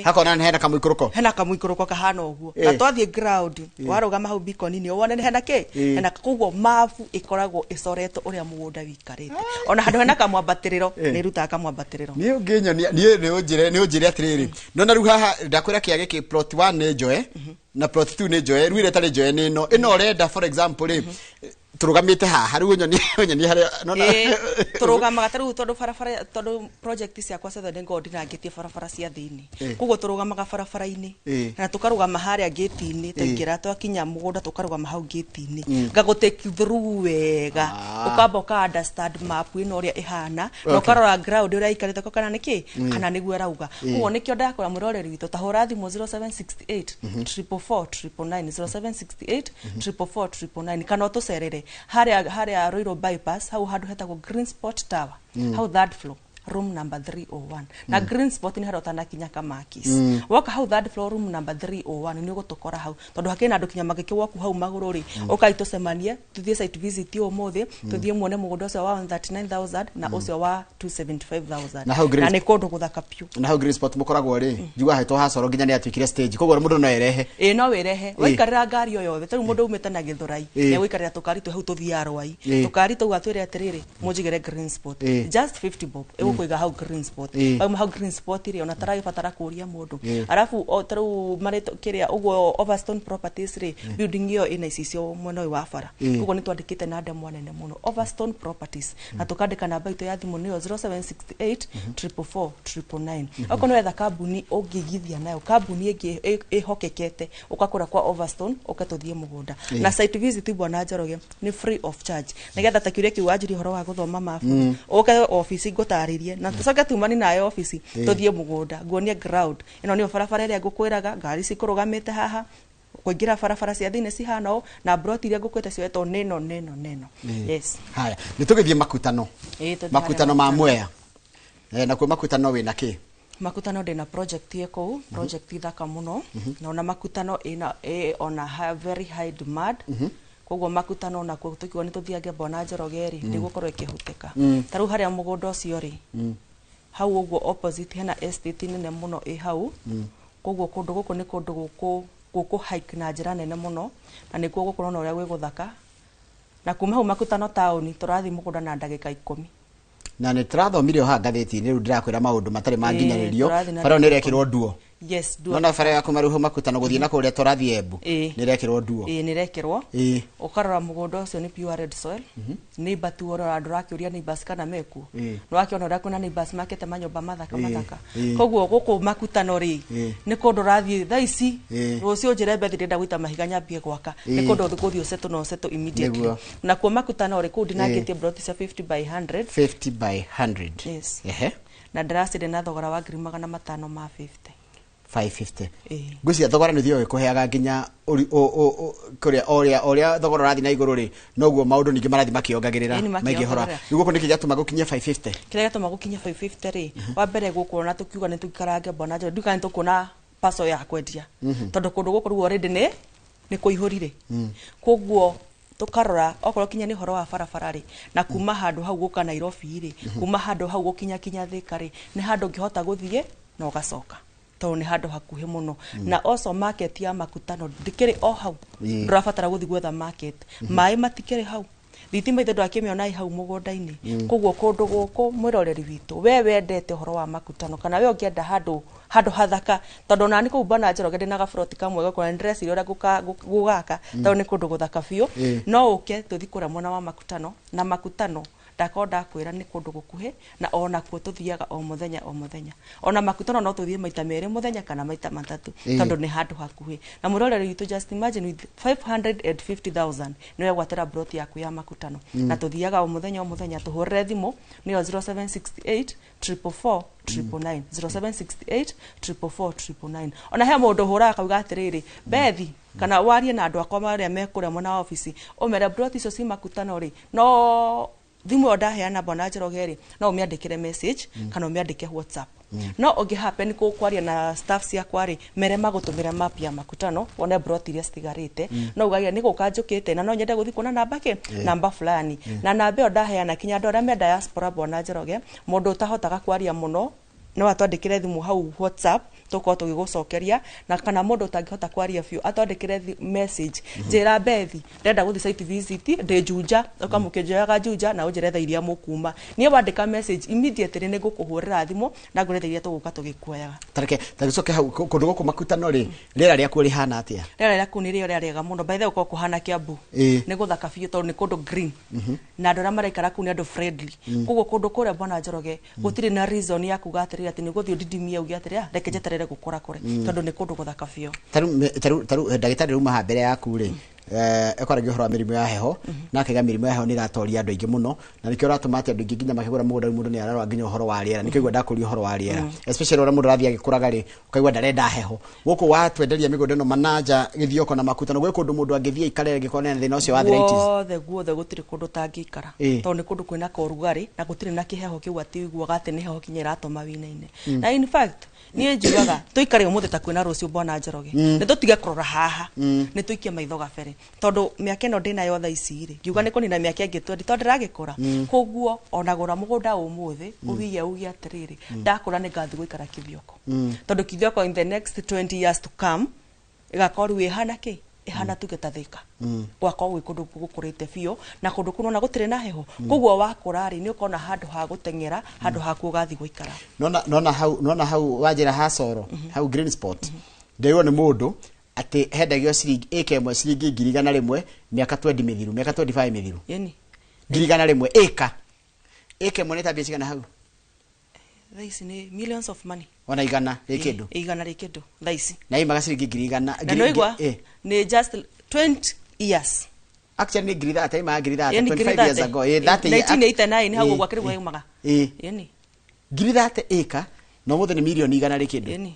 Hakona nĩ hena kamũikũrũko. Hena kamũikũrũko kahana ũguo, na twathiĩ ground, warũgama hau beacon-inĩ, wone nĩ hena kĩ hena. Koguo mabu ĩkoragwo ĩcoretwo ũrĩa mũgũnda wĩikarĩte, ona handũ hena kamwambatĩrĩro, nĩ ĩrutaga kamwambatĩrĩro. Niĩ ũngĩnyonia niĩ nĩ ũnjĩre atĩrĩrĩ, nona rĩu haha ndakwĩra kĩa gĩkĩ, plot 1 nĩ njoe na plot 2 nĩ njoe, rĩu ĩrĩa ĩtarĩ njoe nĩ ĩno ũrenda, for example rĩ. Tũrũgamĩte haha rĩu ũnyonie harĩa nona. Tũrũgamaga ta rĩu tondũ barabara, tondũ project ciakwa ciothe nĩ ngoragwo ndinangĩtie barabara cia thĩinĩ. Koguo tũrũgamaga barabara-inĩ na tũkarũgama harĩa gate-inĩ. Twaingĩra, twakinya mũgũnda, tũkarũgama hau gate-inĩ, ngagũ take through wega. Ũkamba ũka understand map ĩno ũrĩa ĩhana na ũkarora ground ũrĩa ĩikarĩte kana nĩkĩ kana nĩguo ĩrauga. Koguo nĩkĩo ndakora mwĩroreri witũ, ta hũra thimũ 0768 444 999, 0768 444 999, kana ũtũcerere harĩa Ruiru bypass, hau handũ hetagwo Green Spot Tower, hau third floor, room number 301. Na Green Spot nĩ harĩa ũtanakinya Kamakis. Woka hau third floor, room number 301, nĩ ũgũtũkora hau, tondũ hakĩrĩ na andũ kinya magĩkĩwoku hau magũrũ rĩ. Ũkai tũcemanie, tũthiĩ site visit ũmũthĩ, tũthiĩ muone mũgũnda ũcio wa 139,000 na ũcio wa 275,000. Na hau Na nĩ kũndũ gũthaka piũ. Na hau Green Spot mũkoragwo rĩ, njiguaga hetwo hacoro nginya nĩ atuĩkire stage, koguo mũndũ no erehe. Ĩĩ, no wĩrehe waikarĩra ngari o yothe. Tarĩu mũndũ umĩte na Gĩthũrai, nĩegũikarĩra tũkari twĩ hau tũthiaga Rwai. Tũkari tũu atwĩre atĩrĩrĩ, mũnjigĩre Green Spot. Just 50 bob ĩgũkũiga hau Green Spot. Wauma hau Green Spot rĩ, ona taragĩbatara kũria mũndũ. Arabu o tarĩu marĩtũ kĩrĩa ũguo Overstone Properties rĩ, building ĩyo ĩna icicio mwena ũyũ wa bara. Koguo nĩ twandĩkĩte na ndemwa nene mũno Overstone Properties, na tũkandĩka namba itũ ya thimũ nĩyo 0768 444 999. Okorwo nĩ wetha kambuni ũngĩigithia nayo, kambuni ĩngĩ ĩhokekete, ũkakũra kwa Overstone, ũke tũthiĩ mũgũnda. Na site visit, bwana Njoroge, nĩ free of charge, nĩgetha ta kĩũria kĩu wanjirie ũhoro wa gũthoma mabu, ũke obici ngũtarĩrie, na tũcoke tumani nayo obici, tũthiĩ mũgũnda nguonie ground. Ĩno nĩyo barabara ĩrĩa ngũkwĩraga, ngari cikũrũgamĩte haha, kũingĩra barabara cia thĩinĩ cihana ũũ, na broti iria ngũkwĩte cioetwo nĩno nĩno nĩno. Yes. Haya, nĩ tũgĩthiĩ makutano. Ĩĩ, tũthiĩ harĩa. Makutano ma Mwea. Nakuo makutano wĩna kĩ? Makutano ndĩna project ĩ kũu, project thaka mũno. Na ona makutano ĩna ĩ ona very high demand. Koguo makutano nakuo tũkiuga nĩ tũthiange, bwana Njoroge rĩ, ndĩgũkorwo ĩkĩhutĩka. Ta rĩu harĩa mũgũnda ũcio rĩ, hau ũguo opposite hena estate nene mũno ĩ hau. Koguo kũndũ gũkũ nĩ kũndũ gũkũ hike na njĩra nene mũno, na nĩkuo gũkũrona ũrĩa gwĩ gũthaka. Na kuma hau makutano taũni tũrathiĩ mũgũnda na ndagĩka 10. Na nĩ tũrathomire o haha ngathĩti-inĩ, rĩu ndĩrakwĩra maũndũ matarĩ manginyanĩrio. Tũrathiĩ na Bara ĩyo nĩ ndagĩka ĩrekĩrwo nduo. Yes, nduo. Nona bara ya kuma rĩu hau makutano gũthiĩ na kũrĩa tũrathiĩ Embu nĩ ĩrekĩrwo nduo. Ĩĩ, nĩ ĩrekĩrwo. Ũkarora mũgũnda ũcio nĩ pure red soil. Neighbor tu ũrora, ndũrakĩũria neighbors kana mekuo. Nĩ wakĩona ũrĩa kwĩna neighbors makĩte manyũmba mathaka mathaka. Koguo gũkũ makutano rĩ, nĩ kũndũ ũrathiĩ thaa ici, rũciũ njĩre Bethi ndĩrenda gũita mahiga nyambie gwaka, nĩ kũndũ gũthiĩ ũsetũ na ũsetũ immediately. Nakuo makutano rĩ, kũu ndinangĩtie broti cia 50 by 100. 50 by 100. Yes. Na ndĩraciendia na thogora wa 550,000. 550. Ĩĩ. Ngwĩciria thogora nĩ ũthiaga ũgĩkũheaga nginya kũrĩa o ũrĩa thogora ũrathiĩ na igũrũ rĩ, noguo maũndũ ningĩ marathiĩ makĩongagĩrĩra. Ĩĩ, nĩ maingĩ hora. makĩongagĩrĩra. Rĩu gũkũ nĩkĩ gĩatũma gũkinyie 550? Kĩrĩa gĩatũma gũkinya 550 rĩ, wa mbere gũkũ ona tũkiuga nĩ tũikarange, bwana Njoroge, nduka nĩ tũkuona parcel ya kwendia, tondũ kũndũ gũkũ rĩu already nĩ kũihũrire. Koguo tũkarora okorwo kinya nĩ ũhoro wa barabara rĩ, na kuma handũ hau gũka Nairobi rĩ, kuma handũ hau gũkinya kinya Thika rĩ, nĩ handũ ũngĩhota gũthiĩ na ũgacoka, tondũ nĩ handũ hakuhĩ mũno. Na also market ya makutano ndĩkĩrĩ o hau. Ndũrabatara gũthiĩ gwetha market. Maĩ matikĩrĩ hau, thitima ithe ndwakĩmĩona ĩ hau mũgũnda-inĩ. Koguo kũndũ gũkũ, mwĩroreri witũ, we wendete ũhoro wa makutano kana we ũngĩenda handũ hathaka, tondũ onani kũu, bwana Njoroge, ndĩna gaburoti kamwe gakwa na ndĩreciria ũrĩa gũgaka, tondũ nĩ kũndũ gũthaka biũ. No ũke tũthiĩ kũrĩa mwena wa makutano. Na makutano ndakorwo ndakwĩra nĩ kũndũ gũkuhĩ, na onakuo tũthiaga o mũthenya o mũthenya. Ona makutano no tũthiĩ maita merĩ mũthenya kana maita matatũ, tondũ nĩ handũ hakuhĩ. Na mwĩroreri witũ, just imagine, with 550,000 nĩ wegwatĩra broti yaku ya makutano. Na tũthiaga o mũthenya o mũthenya. Tũhũrĩre thimũ nĩyo 0768 444 999, 0768 444 999. Ona he mũndũ ũhũraga akauga atĩrĩrĩ, Bethi, kana warie na andũ akwa arĩa me kũrĩa mwena wa obici, ũmere broti icio ci makutano rĩ, no thimũ ĩyo ndaheana, bwana Njoroge rĩ, no ũmĩandĩkĩre message kana ũmĩandĩke WhatsApp. No ũngĩ happen kwaria na staff ciakwa rĩ, mere magũtũmĩra map ya makutano wone broti iria citigarĩte. No ugagia nĩ gũka njũkĩte na no nyende gũthiĩ kuona namba kĩ, namba fulani. Na namba ĩyo ndaheana kinya andũ arĩa me diaspora, bwana Njoroge, mũndũ ũtahotaga kwaria mũno no atwandĩkĩre thimũ hau WhatsApp Tũkorwo tũgĩgũcokeria, na kana mũndũ ũtangĩhota kwaria biũ atwandĩkĩre message, njĩra Bethi ndĩrenda gũthiĩ site visit, ndĩ Juja, ũkamũkĩnjoyaga Juja na ũnjĩre thaa iria mũkuma. Niĩ wandĩka message immediately nĩ ngũkũhũrĩra thimũ na ngwĩre thaa iria tũgũka tũgĩkuoyaga. Tareke tagĩcoke hau kũndũ gũkũ Makutano rĩ, rĩera rĩakuo rĩhana atĩa? Rĩera rĩa kũu nĩ rĩera rĩega mũno. By the way, ũkoragwo kũhana Kiambu. Nĩ gũthaka biũ tondũ nĩ kũndũ green, na andũ arĩa maraikara kũu nĩ andũ friendly. Koguo kũndũ kũrĩa, bwana Njoroge, gũtirĩ na reason ya kuga atĩrĩrĩ atĩ nĩ ũgũthiĩ ũdidimie uge atĩrĩ, "Ah, reke njeterere gũkũra kũre," tondũ nĩ kũndũ gũthaka biũ. Tarĩu ndagĩtarĩ rauma haha mbere yaku rĩ, ekwaragia ũhoro wa mĩrimũ ya heho, na akaiga mĩrimũ ya heho nĩ ĩratoria andũ aingĩ mũno, na nĩkĩo ũratũma atĩ andũ aingĩ nginya makĩgũra mũgũnda rĩu mũndũ nĩ ararora nginya ũhoro wa rĩera. Nĩkĩo igua ndakũria ũhoro wa rĩera, especially ũrĩa mũndũ arathiĩ agĩkũraga rĩ, ũkaigua ndarenda heho. Gũkũ watwenderia mĩgũnda ĩno Mananja, Gĩthioko na Makutano, gwĩ kũndũ mũndũ angĩthiĩ aikare angĩkorwo nĩ thĩna ũcio wa arthritis? Guothe guothe, gũtirĩ kũndũ ũtangĩikara, tondũ nĩ kũndũ kwĩna korugarĩ na gũtirĩ na kĩheho kĩu atĩ ũiguaga atĩ nĩ heho kinya ĩratũma wĩinaine. Na in fact niĩ njugaga tũikare ũmũthĩ ta kwĩna rũciũ, bwana Njoroge. Nĩ tũtige kũrora haha, nĩ tũikie maitho gabere, tondũ mĩaka ĩno ndĩnayo thaa ici rĩ, ngiuga nĩ kũnina mĩaka ĩngĩ 20 tondũ ndĩragĩkũra. Koguo ona gũra mũgũnda ũmũthĩ, ũwige uge atĩrĩrĩ, ndakũra nĩ ngathiĩ gũikara Kithioko, tondũ Kithioko in the next 20 years to come ĩgakorwo rĩu ĩhana kĩ, ĩhana tuge ta Thika. Gwakorwo gwĩ kũndũ gũkũrĩte biũ, na kũndũ kũu nona gũtirĩ na heho. Koguo wakũra rĩ, nĩ ũkona handũ ha gũteng'era, handũ haku ũgathiĩ gũikara. Nona hau wanjĩra ha Coro hau Green Spot, ndĩrwo nĩ mũndũ atĩ hendagio ciringi ĩka ĩmwe ciringi 100,000 mĩaka 20 mĩthiru, mĩaka 25 mĩthiru. Yeni. 100,000 ĩka ĩmwe nĩ ta mbia cigana hau? Thaa ici nĩ millions of money. Ona igana rĩ kĩndũ. Igana rĩ kĩndũ thaa ici. Na imaga ciringi 100,000. Na nĩwaigua nĩ just 20 years. Actually nĩ 30,000, imaga 30,000. Yeni. 25 years ago, 30. 1989 hau ũguo akĩrĩ yumaga. Yeni. 30,000 ĩka, na ũmũthĩ nĩ mirioni 100 rĩ kĩndũ.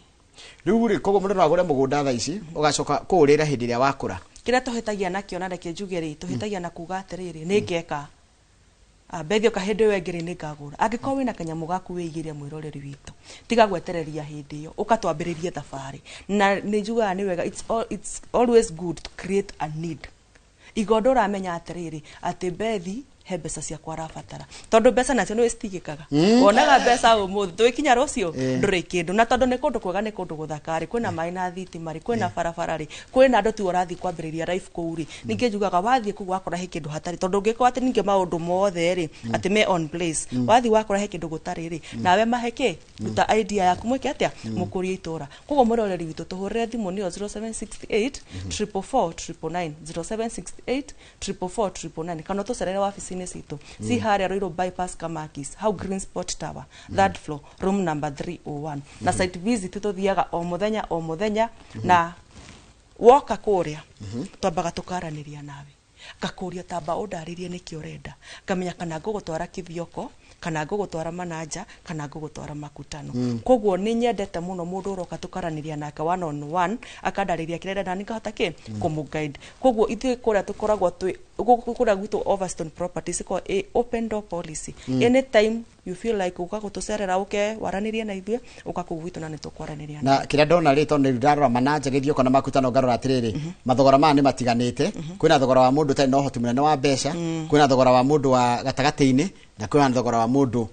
Rĩu rĩ, koguo mũndũ no agũre mũgũnda thaa ici, ũgacoka kũũrĩra hĩndĩ ĩrĩa wakũra. Kĩrĩa tũhĩtagia nakĩo, na reke njuge rĩ, tũhĩtagia na kuga atĩrĩrĩ, nĩ ngeka. Ah, Bethi oka hĩndĩ ĩyo ĩngĩ rĩ, nĩ ngagũra. Angĩkorwo wĩna kanyamũ gaku wĩigĩre, mwĩroreri witũ, tiga gwetereria hĩndĩ ĩyo, ũka twambĩrĩrie thabarĩ. Na nĩ njugaga nĩ wega, it's always good to create a need. Igondo ũramenya atĩrĩrĩ atĩ Bethi he mbeca ciakwa arabatara, tondũ mbeca nacio nĩ citigĩkaga. Wonaga mbeca ũmũthĩ, tũgĩkinya rũciũ ndũrĩ kĩndũ. Na tondũ nĩ kũndũ kwega, nĩ kũndũ gũthaka rĩ, kwĩna maĩ na thitima rĩ, kwĩna barabara rĩ, kwĩna andũ, tiwe ũrathiĩ kwambĩrĩria life kũu rĩ. Ningĩ njugaga wathiĩ kũu wakora he kĩndũ hatarĩ, tondũ ũngĩkorwo atĩ ningĩ maũndũ mothe rĩ atĩ me on place, wathiĩ wakora he kĩndũ gũtarĩ rĩ, nawe mahe kĩ, ruta idea yaku, mwĩke atĩa mũkũrie itũra. Koguo mwĩroreri witũ, tũhũrĩre thimũ nĩyo 0768 444 999, 0768 444 999, kana ũtũcerere wabici-inĩ citũ ci harĩa Ruiru Bypass, Kamakis, hau Green Spot Tower, third floor, room number 301. Na site visit tũthiaga o mũthenya o mũthenya, na woka kũrĩa twambaga tũkaranĩria nawe, ngakũria tamba ũndarĩrie nĩkĩ ũrenda, ngamenya kana ngũgũtwara Kithioko, kana ngũgũtwara Mananja, kana ngũgũtwara Makutano. Koguo nĩ nyendete mũno mũndũ ũroka tũkaranĩria nake one on one, akandarĩria kĩrĩa arenda, na nĩngahota kĩ kũmũ guide. Koguo ithuĩ kũrĩa tũkoragwo twĩ gũkũ kũrĩa gwitũ Overstone Properties ĩkoragwo ĩ open door policy. Anytime you feel like ũka gũtũcerera, ũke waranĩrie na ithuĩ, ũka kũu gwitũ na nĩ tũkwaranĩria. Na kĩrĩa ndona rĩ, tondũ ndarora Mananja, Gĩthioko na Makutano, ngarora atĩrĩrĩ, mathogora maya nĩ matiganĩte. Kwĩna thogora wa mũndũ ũtarĩ na ũhoti mũnene wa mbeca, kwĩna thogora wa mũndũ wa gatagatĩ-inĩ, na kwĩna thogora wa mũndũ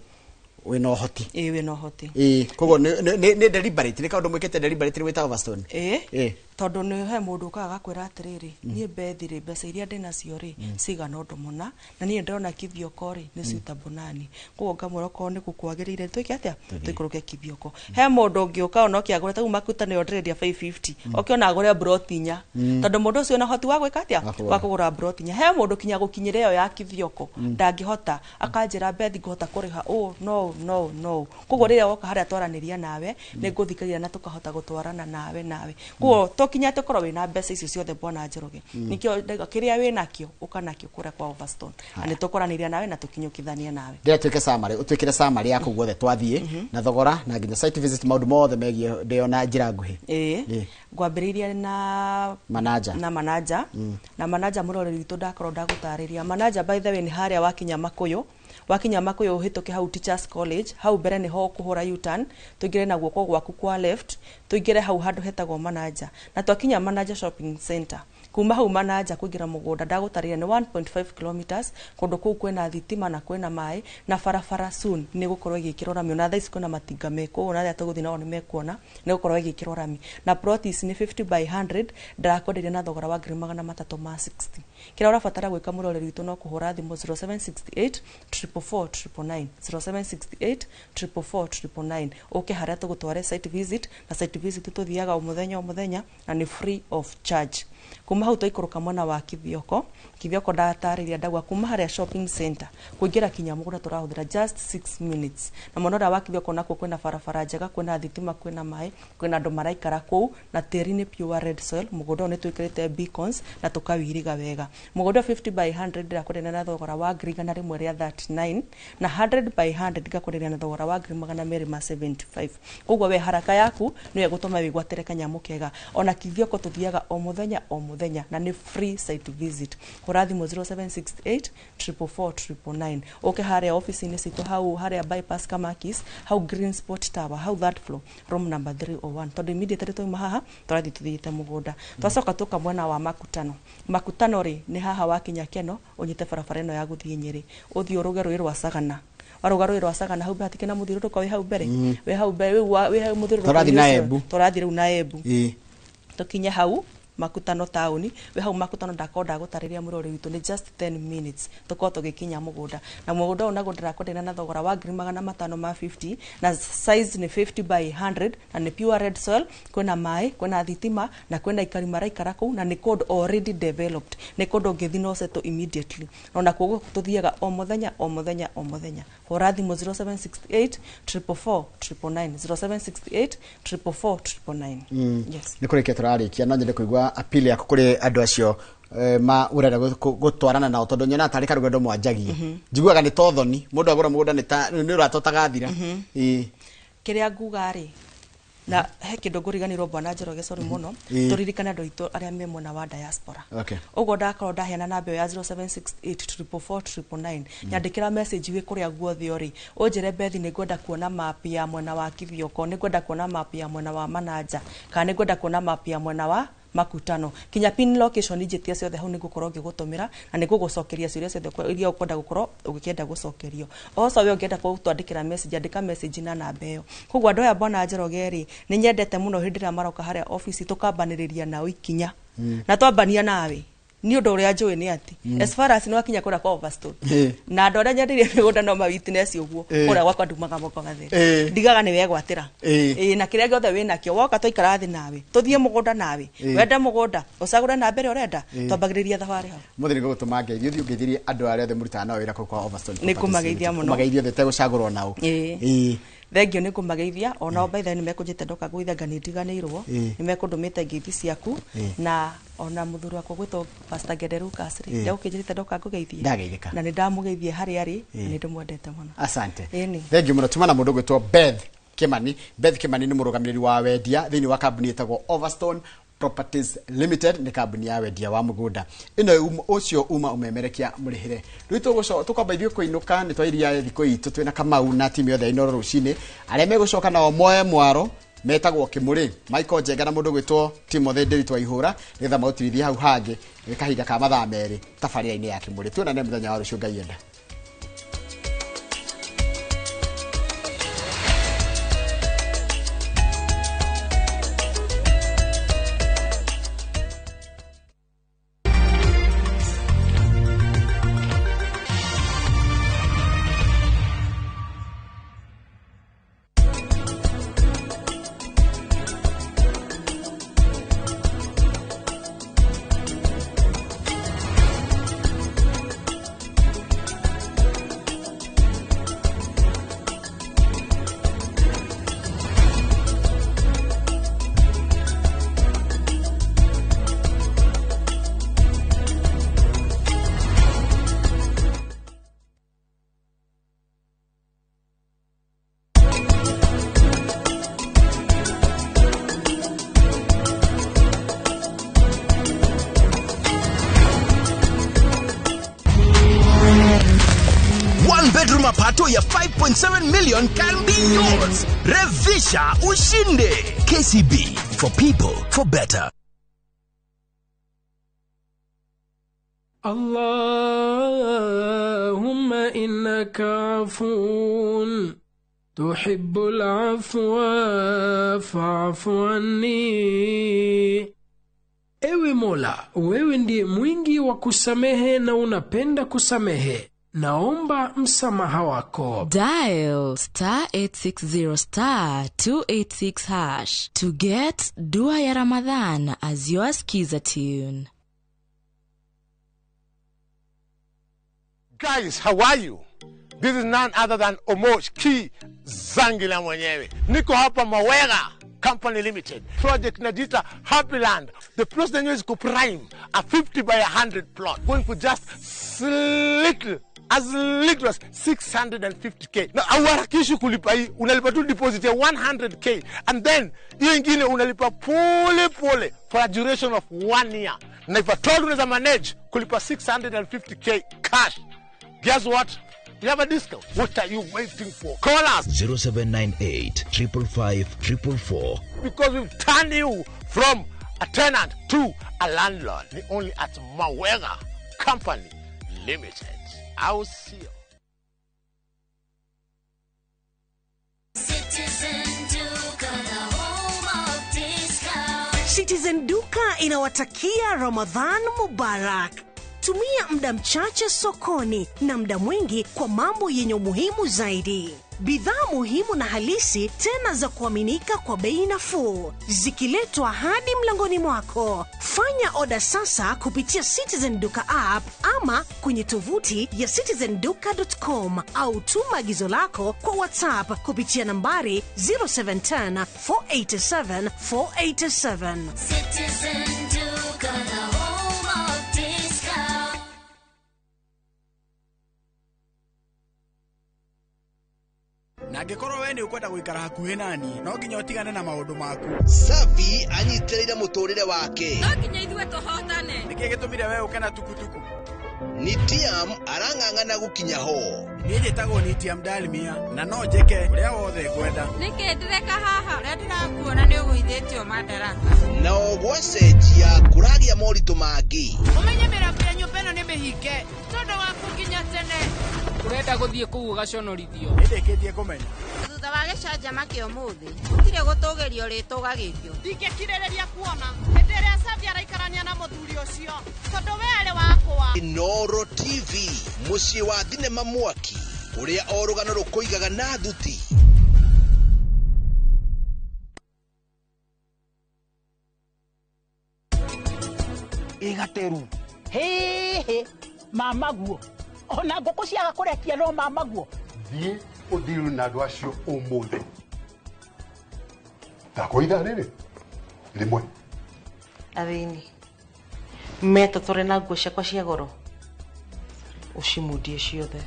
wĩna ũhoti. Ĩĩ, wĩna ũhoti. Ĩĩ, koguo nĩ deliberate, nĩ kaũndũ mwĩkĩte deliberate wĩta Overstone. Ĩĩ. Tondũ nĩ he mũndũ ũkaga agakwĩra atĩrĩrĩ, niĩ Bethi rĩ, mbeca iria ndĩ nacio rĩ cigana ũndũ mũna, na niĩ ndĩrona Kithioko rĩ nĩ suitable nani. Koguo ngamwĩra okorwo nĩ gũkwagĩrĩire twĩke atĩa, tũikũrũke Kithioko. He mũndũ ũngĩ ũka ona oke agũre ta Makutano ĩyo ndĩrendia 550, oke ona agũre broti 4, tondũ mũndũ ũcio na ũhoti wa gwĩka atĩa? Wa kũgũra. Wa kũgũra broti 4. He mũndũ kinya gũkinyĩra ĩyo ya Kithioko ndangĩhota, akanjĩra, Bethi, ngũhota kũrĩha ũũ no no no. Koguo rĩrĩa woka harĩa twaranĩria nawe, nĩ ngũthikĩrĩria na tũkahota gũtwarana nawe. Koguo to kinya atĩ ũkorwo wĩna mbeca icio ciothe, bwana Njoroge. Nĩkĩo ndauga kĩrĩa wĩnakĩo ũka nakĩo kũrĩa kwa Overstone, na nĩ tũkwaranĩria nawe na tũkinyũkithanie nawe. Ndĩrĩa twĩke summary, ũtwĩkĩre summary ya kũu guothe twathiĩ, na thogora, na nginya site visit, maũndũ mothe megiĩ ndĩo na njĩra nguhĩ. Ĩĩ. Ngwambĩrĩirie na Manaja. Na Manaja. Na Manaja, mũroreri witũ, ndakorwo ndagũtarĩria Manaja, by the way, nĩ harĩa wakinya Makũyũ, wakinya Makũyũ ũhĩtũke hau Teachers College, hau mbere nĩho ũkũhũra U-turn, tũingĩre na guoko gwaku kwa left, tũingĩre hau handũ hetagwo Manaja. Na twakinya Manaja Shopping Center, Kuma hau Manaja kuingira mugunda ndagutariria ni 1.5 kilometers kundu kuu kwina thitima na kwina mai na barabara soon ni gukorwo igikirwo rami ona thaa ici kwina matinga mekuo ona aria tuguthii nao ni mekuona ni gukorwo igikirwo rami na plot ici ni 50 by 100 ndakwenderia na thogora wa 360,000. Kiria urabatara gwika muroreri witu no kuhura thimu 0768 444 999 0768 444 999 uke haria tugutware site visit na site visit tuthiaga o muthenya na ni free of charge. Kuma hau twaikũrũka mwena wa Kithioko Kithioko ndatarĩria ndagwa kuma harĩa shopping center kũingĩra kinya mũgũnda tũrahũthĩra just 6 minutes na mwena ũrĩa wa Kithioko nakuo kwĩna barabara njega kwĩna thitima kwĩna maĩ kwĩna andũ maraikara kũu na tĩri nĩ pure red soil. Mũgũnda ũyũ nĩ twĩkĩrĩte beacons na tũkawiriga wega. Mũgũnda 50 by 100 ndĩrakwenderia na thogora wa 139 na 100 by 100 ngakwenderia na thogora wa 275. Koguo we haraka yaku nĩyo ĩgũtũma wĩgwatĩre kanyamũ kega. Ona Kithioko tũthiaga o mũthenya o mũthenya na nĩ free site visit. Hũra thimũ 0768 444 999 ũke harĩa ofici-inĩ citũ hau harĩa bypass Kamakis hau Green Sport Tower hau third floor room number 301 tondũ immediately twauma haha tũrathiĩ tũthiĩte mũgũnda. Twacoka tũka mwena wa Makutano. Makutano rĩ nĩ haha wakinya Keno ũnyite barabara ĩno ya gũthiĩ Nyĩrĩ ũthiĩ ũrũge rũĩ rwa Sagana waruga rũĩ rwa Sagana hau hatikĩ na mũthiũrũrũko wĩ hau mbere wĩ hau mbere wĩ hau mũthiũrũrũko tũrathiĩ na Embu tũrathiĩ rĩu na Embu tũkinye hau Makutano taũni we hau Makutano ndakorwo ndagũtarĩria mũrori witũ nĩ just 10 minutes tũkorwo tũgĩkinya mũgũnda na mũgũnda ũyũ naguo ndĩrakwenderia na thogora wa 550,000 na size nĩ 50 by 100 na nĩ pure red soil kwĩna maĩ kwĩna thitima na kwĩna aikari maraikara kũu na nĩ kũndũ already developed nĩ kũndũ ũngĩthiĩ na ũsettle immediately na ona kuo tũthiaga o mũthenya o mũthenya o mũthenya. Hũra thimũ 0768 444 999 0768 444 999. Yes, nĩ kũrĩkia tũrarĩkia no nyende kũigua appeal yaku kũrĩ andũ acio ma urenda gũtwarana nao tondũ nyonaga tarĩ karũgendo mwanjagia njiguaga nĩ tothoni mũndũ agũra mũgũnda nĩ ũratotaga thira. Kĩrĩa nguga rĩ na he kĩndũ ngũriganĩrwo bwana Njoroge sorry mũno tũririkane andũ aitũ arĩa me mwena wa diaspora ũguo ndakorwo ndaheana namba ĩyo ya 0768 444 999 nyandĩkĩra message wĩ kũrĩa guothe ũrĩ ũnjĩre Bethi nĩ ngwenda kuona map ya mwena wa Kithioko nĩ ngwenda kuona map ya mwena wa Manaja kana nĩ ngwenda kuona map ya mwena wa Makutano kinya pin location njĩtie ciothe hau nĩngũkorwo ngĩgũtũmĩra na nĩngũgũcokeria ciũria ciothe iria ũkwenda gũkorwo ũgĩkĩenda gũcokerio. Also we ũngĩenda gũtwandĩkĩra message andĩka message na namba ĩyo. Koguo andũ aya bwana Njoroge rĩ nĩ nyendete mũno hĩndĩ ĩrĩa maroka harĩa office tũkambanĩrĩria nao ikinya na twambania nawe ni ũndũ ũrĩa njũĩ nĩ atĩ as far as nĩ wakinya kũrĩa kwa Overstone na andũ arĩa nyendeirie mĩgũnda no ma witness ũguo kũrĩa gwakwa ndumaga moko matheri ndigaga nĩ wegwatĩra na kĩrĩa gĩothe wĩnakĩo woka twaikara thĩ nawe tũthiĩ mũgũnda nawe wende mũgũnda ũcagũre namba ĩrĩa ũrenda twambagĩrĩria thabarĩ hau. Mũthĩ nĩ ngũgũtũma ngeithio ũthiĩ ũngeithĩrie andũ arĩa othe mũrutaga nao wĩra kũu kwa Overstone. Nĩ ngũmageithia mũno. Ũmageithie othe ũtegũcagũrwo nao. Thengio nĩ ngũmageithia onao by the way nĩ mekũnjĩte ndoka gwitha nĩ ndiganĩirwo nĩ mekũndũmĩte ngeithi ciaku na ona mũthuri wakwa gwĩtwo Pastor Gede Lucas rĩ ndegũkĩnjĩrĩte ndoka ngũgeithie na nĩ ndamũgeithie harĩa arĩ na nĩ ndĩmwendete mũno. Asante. Thengio mũno. Tuma na mũndũ ũgwĩtwo Beth Kimani. Beth Kimani nĩ mũrũgamĩrĩri wa wendia thĩinĩ wa kambuni ĩtagwo Overstone Properties Limited nĩ kambuni ya wendia wa mũgũnda ĩno ũcio uma ũmemerekia mũrĩhĩre. Rĩu tũkwamba ithuĩ kũinũka nĩ twairia thikũ itũ twĩna Kamau na timu yothe ya Inooro rũcinĩ arĩa megũcoka nao moe mwaro metagwo Kĩmũrĩ Michael Njenga na mũndũ ũgwĩtwo Timothy Ndiritu wa Ihũra nĩgetha maũtirithie hau hangĩ nĩ kahinda ka mathaa merĩ tabarĩra-inĩ ya Kĩmũrĩ. Tuonane mũthenya wa rũciũ Ngai enda. Ya 5.7 million can be yours. Revisha ushinde. KCB, for people, for better. اللهم إنك عفو تحب العفو فاعف عني. Ewe Mola, wewe ndiye mwingi wa kusamehe na unapenda kusamehe. Naomba msamaha wako. Dial star 860 star 286 hash to get Dua ya Ramadhan as your skiza tune. Guys, how are you? This is none other than Omosh Ki Zangila mwenyewe. Niko hapa Mawega Company Limited. Project Najita Happy Land. The plot yenyewe is prime, a 50 by 100 plot. Going for just little, as little as 650k. Na hauharakishi kulipa hii, unalipa tu deposit ya 100k and then hiyo ingine unalipa pole pole for a duration of 1 year. Na if at all unaweza manage kulipa 650k cash, guess what? You have a discount. What are you waiting for? Call us 0798 555 444. Because we've turned you from a tenant to a landlord. Only at Mawega Company Limited. I will see you. Citizen Duka, the home of discount. Citizen Duka inawatakia Ramadhan Mubarak. Tumia muda mchache sokoni na muda mwingi kwa mambo yenye umuhimu zaidi. Bidhaa muhimu na halisi tena za kuaminika kwa bei nafuu, zikiletwa hadi mlangoni mwako. Fanya oda sasa kupitia Citizen Duka app ama kwenye tovuti ya citizenduka.com au tuma agizo lako kwa WhatsApp kupitia nambari 0710 487 487. Citizen Duka, the home of discount. Na angĩkorwo we nĩ ũkwenda gũikara hakuhĩ nani no nginya ũtigane na maũndũ maku. Safi anyitĩrĩire mũtũrĩre wake. No nginya ithuĩ tũhotane. Nĩkĩ gĩtũmire we ũke na tukutuku? Nitiam arang'ang'ana gũkinya ho. Niĩ njĩtagwo Nitiam Dalmia na no njĩke ũrĩa wothe ngwenda. Nĩkĩ ndĩreka haha? Ũrĩa ndĩrakuona nĩ ũgũithĩtio madaraka. Nao gwacenjia kũragĩa moritũ mangĩ. Ũmenye mĩrango ya nyũmba ĩno nĩ mĩhinge tondũ waku nginya tene. Urenda gũthiĩ kũu ũgaconorithio. Nĩndĩkĩtie kũmenya. Thutha wa gĩcanjama kĩa ũmũthĩ gũtirĩ gũtũgĩrio rĩtũgagĩrio. Ndingĩkirĩrĩria kuona hĩndĩ ĩrĩa Safi araikarania na mũthuri ũcio tondũ we arĩ wakwa. Inooro TV, mũciĩ wa thinema mwaki ũrĩa o rũgano rũkũigaga na thuti. Ĩgateru hĩhĩ mamaguo ona ngũkũ ciaga kũrekia no mamaguo. Thiĩ ũthiru na andũ acio ũmũthĩ. Ndakwa ithaa rĩrĩ rĩmwe. Athĩni metotore na nguo ciakwa cia goro ũcimundie ciothe.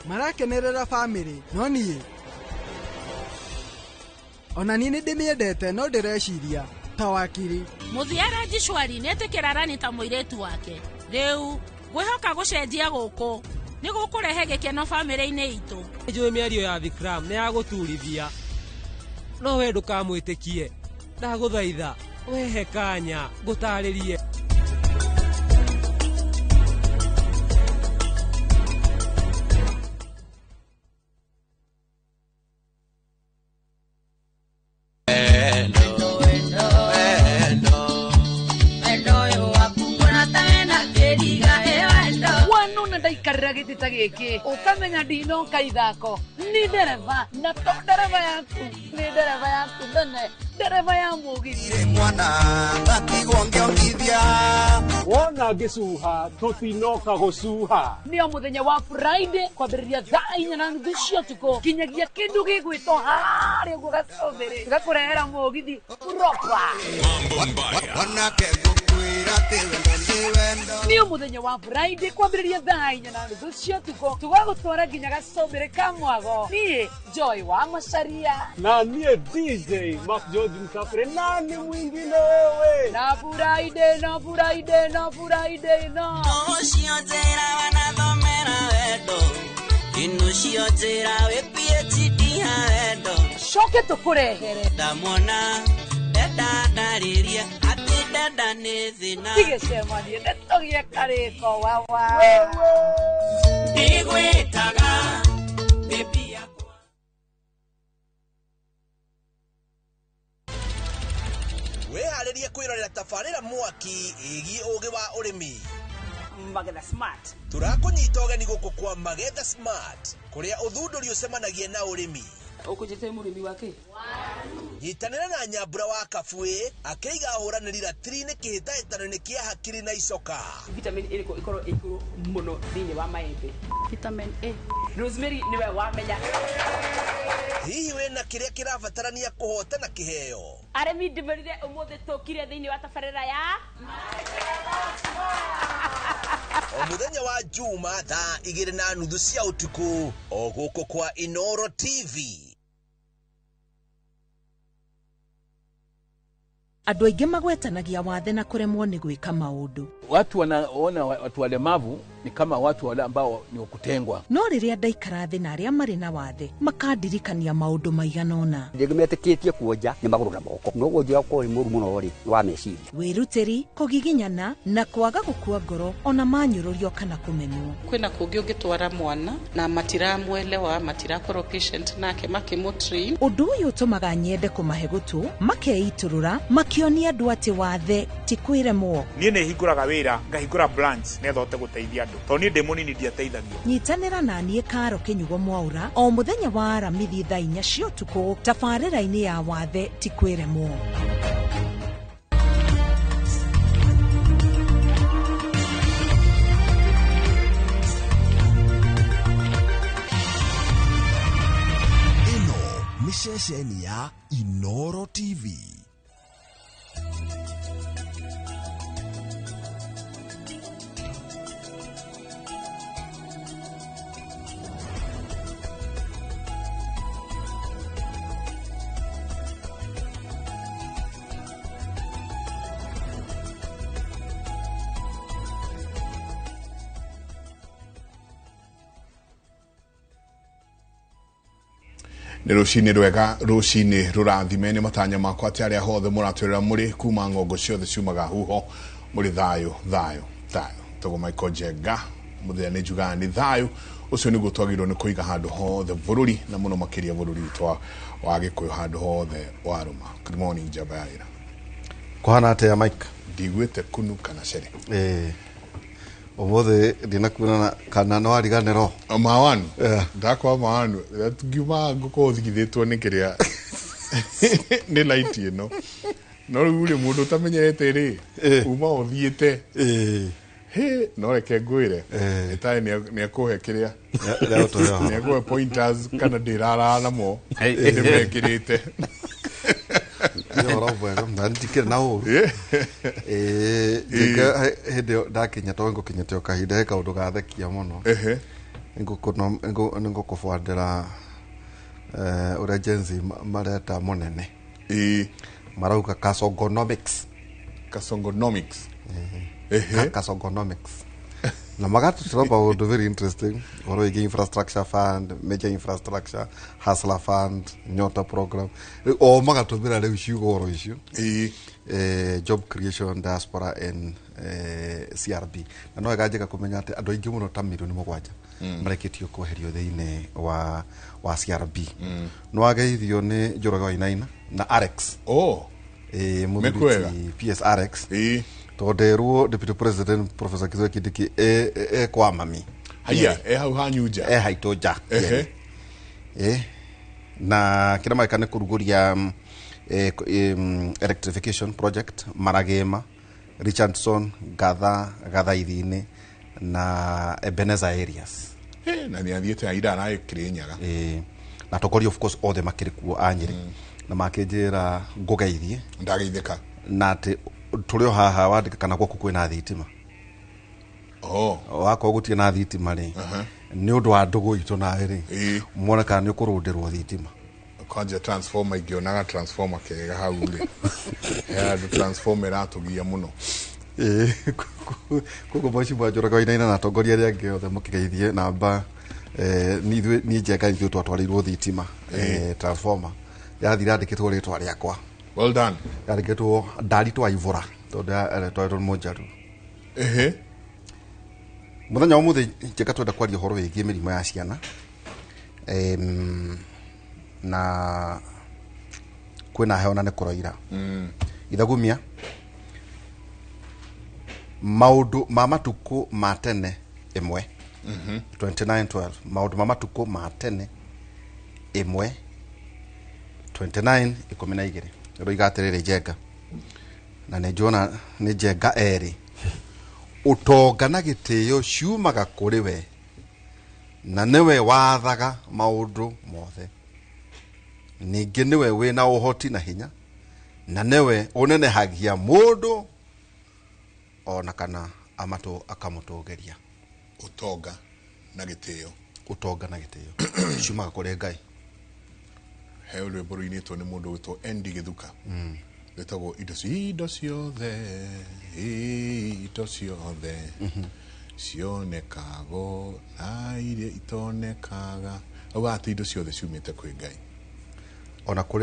Marakenerera family no niĩ ona niĩ nĩndĩmĩendete no ndĩreciria ta wakiri. Mũthia Rajishwari nĩetĩkĩra Rani ta mũirĩtu wake. Rĩu ngwĩhoka gũcenjia gũkũ nĩ gũkũrehe gĩkeno bamĩrĩ-inĩ itũ. Njũĩ mĩario ya Vikram nĩ ya gũturithia no we ndũkamwĩtĩkie. Ndagũthaitha wehe kanya ngũtarĩrie. Gĩtĩ gĩkĩ ũkamenya ndinoka ithako ni ndereba na to ndereba yaku ni ndereba yaku nene ndereba ya mũgithi mwana ngatigwo ngĩongithia wona ngĩcuha tũtinoka gũcuha. Nĩ o mũthenya wa Friday kwambĩrĩria thaa 4:30 cia ũtukũ nginyagia kĩndũ gĩgwĩtwo harĩa ũguo gacũmbĩrĩ gakũrehera mũgithi proper. Wanake ngũkwĩra Nĩ mũthenya wa Friday kwambĩrĩria thaa 4:30 cia ũtukũ tũgagũtwara nginya gacũmbĩrĩ ka mwago. Niĩ Joy wa Macaria na niĩ DJ Mark George Msafiri, nani mwingine wewe na Friday no Friday no Friday no ũcio njĩra wanathomera wendo inu cio njĩra wĩ PhD ha wendo coke tũkũrehere ndamwona ndenda ndarĩria atĩ ndenda nĩ thĩna tigĩcemanie nĩtũgĩe karĩko wawa ndigwĩtaga baby yakwa. Wĩharĩrie kwĩrorera tabarĩra mwaki ĩgiĩ ũgĩ wa ũrĩmi. Magetha Smart. Tũrakũnyita ũgeni gũkũ kwa Magetha Smart kũrĩa ũthundũri ũcemanagia na ũrĩmi. Ũkũnjĩte mũrĩmi wake? Nyitanĩra na Nyambura wa Kabue akĩiga ahũranĩri ratiri-inĩ kĩhĩtahĩtano-inĩ kĩa hakiri na icoka. Vitamin ĩrĩkũ ĩkorwo ĩ igũrũ mũno thĩinĩ wa maembe? Vitamin A. Rosemary nĩwe wamenya. Hihi wĩna kĩrĩa kĩrabatarania kũhotana kĩheo? Arĩmi ndĩmerire ũmũthĩ tũkire thĩinĩ wa tabarĩra ya O mũthenya wa Juma thaa 2:30 cia ũtukũ o gũkũ kwa Inoro TV. Andũ aingĩ magwetanagia wathe na kũremwo nĩ gwĩka maũndũ. Watu wanaona watu walemavu ni kama watu wale ambao ni wakutengwa. No rĩrĩa ndaikara thĩ na arĩa marĩ na wathe makandirikania maũndũ maigana ũna. Rĩngĩ metĩkĩtie kuonja nĩ magũrũ na moko, no wonja ũkorwo wĩ mũru mũno rĩ nĩ wa meciria. Wĩrutĩri, kũgiginyana na kwaga gũkua ngoro ona manyũrũrio kana kũmenwo. Kwĩna kũngĩ ũngĩtwara mwana na matiramwelewa, matirakorwo patient nake makĩmũtrain. Ũndũ ũyũ ũtũmaga nyende kũmahe gũtũ, makeitũrũra, makĩonia andũ atĩ wathe ti kwĩremwo. Niĩ nĩ hingũraga wĩra, ngahingũra branch nĩgetha hote gũteithia andũ, tondũ niĩ ndĩ mũnini ndiateithagio. Nyitanĩra na niĩ Karo Kĩnyugo Mwaura o mũthenya wa Aramithi thaa 4 cia ũtukũ tabarĩra-inĩ ya wathe ti kwĩremwo. Ĩno nĩ ceceni ya Inoro TV. Nĩ rũcinĩ rwega, rũcinĩ rũrathime. Nĩ matanya makwa atĩ arĩa hothe mũratwĩrĩra mũrĩ kuma ng'ongo ciothe ciumaga huho mũrĩ thayũ thayũ thayũ. Togo Michael Njenga mũthenya nĩ njugaga nĩ thayũ ũcio nĩguo twagĩrĩirwo nĩ kũiga handũ hothe bũrũri na mũno makĩria bũrũri witũ wa Gĩkũyũ handũ hothe warũma. Good morning njamba ya wĩra. Kũhana atĩa Mike? Ndiguĩte kunu kana cere. Ũmũthĩ ndinakuona kana no ariganĩrwo mawanu ndakwa mawanu ngiuma ngũkorwo thigithĩtwo nĩ kĩrĩa nĩ light ĩno no rĩu rĩ mũndũ ũtamenyerete rĩ uma ũthiĩte hĩ no reke ngwĩre ĩtarĩ nĩ ekũhe kĩrĩa nĩ ekũhe pointers kana ndĩrarara namo nĩmekĩrĩte. Nĩ ũhoro mwega na ndikĩrĩ na ũru. Njĩka hĩndĩ ĩyo ndakinya tondũ ngũkinyĩte o kahinda he kaũndũ gathekia mũno. Nĩngũkũbuatĩra ũrĩa Gen Z mareta mũnene. Marauga Kasongonomics. Kasongonomics. Kasongonomics. Na magatũtĩra maũndũ very interesting ũhoro wĩgiĩ infrastructure fund, major infrastructure, hustler fund, nyota program. O magatũmĩra rĩu ciugo oro icio. Job creation, diaspora and CRB. Na no wega njega kũmenya atĩ andũ aingĩ mũno ta 7 milioni marekĩtio kweherio thĩinĩ wa CRB. Nĩ wageithio nĩ Njoroge Wainaina na Alex. Oh. Mũthuri PS Alex. Tondũ nderwo Deputy President Professor Kithure Kindiki e kwa mami. Haya, e hau hanyu nja. E haitũ nja. Na kĩrĩa mareka nĩ kũrugũria electrification project Maragema, Richardson, Gatha, Gathaithi-inĩ na Ebenezer areas. Na nĩ athiĩte aira aragĩkĩrĩ Nyaga. Na atongoria of course othe makĩrĩ kuo a Nyĩrĩ na makĩnjĩra ngũgeithie ndageithĩka na atĩ Tũrĩ o haha wandĩka kana gwaku kwĩna thitima. Oh. Wakorwo gũtirĩ na thitima rĩ, nĩ ũndũ wa ndũgũ itũ nawe rĩ, muone kana nĩ ũkũrũndĩrwo thitima. Kwanja transformer, ingĩonaga transformer kega hau rĩ, he handũ transformer ĩratũgia mũno. Ĩĩ, koguo mheshimiwa Njoroge Wainaina na atongoria arĩa angĩ othe mũkĩgeithie namba ni ithuĩ, niĩ Njenga, ithuĩ twatwarĩirwo thitima, transformer yathira yandĩkĩtwo rĩtwa rĩakwa. Well done. Yandĩkĩtwo Ndari Twaivũra tondũ twaĩtwo nĩ mũnjaru. Mũthenya wa ũmũthĩ, Njenga, twenda kwaria ũhoro wĩgiĩ mĩrimũ ya ciana. Na kwĩna heho na nĩ kũroira. Ithagumia maũndũ ma matukũ ma tene 1 29:12, maũndũ ma matukũ ma tene 1 29 12, ĩroiga atĩrĩrĩ, Njenga, na nĩ njuona nĩ Njenga erĩ, ũtonga na gĩtĩo ciumaga kũrĩ we, na nĩwe wathaga maũndũ mothe, ningĩ nĩwe wĩna ũhoti na hinya, na nĩwe ũnenehagia mũndũ ona kana amatũ akamũtũgĩria. Ũtonga na gĩtĩo. Ũtonga na gĩtĩo ciumaga kũrĩ Ngai. He rwĩmbo rũinĩtwo nĩ mũndũ wĩtwo Andy Gĩthuka, rwĩtagwo indo ciothe, indo ciothe cionekago na iria itonekaga. Auga atĩ indo ciothe ciumĩte kwĩ Ngai. Ona kũrĩ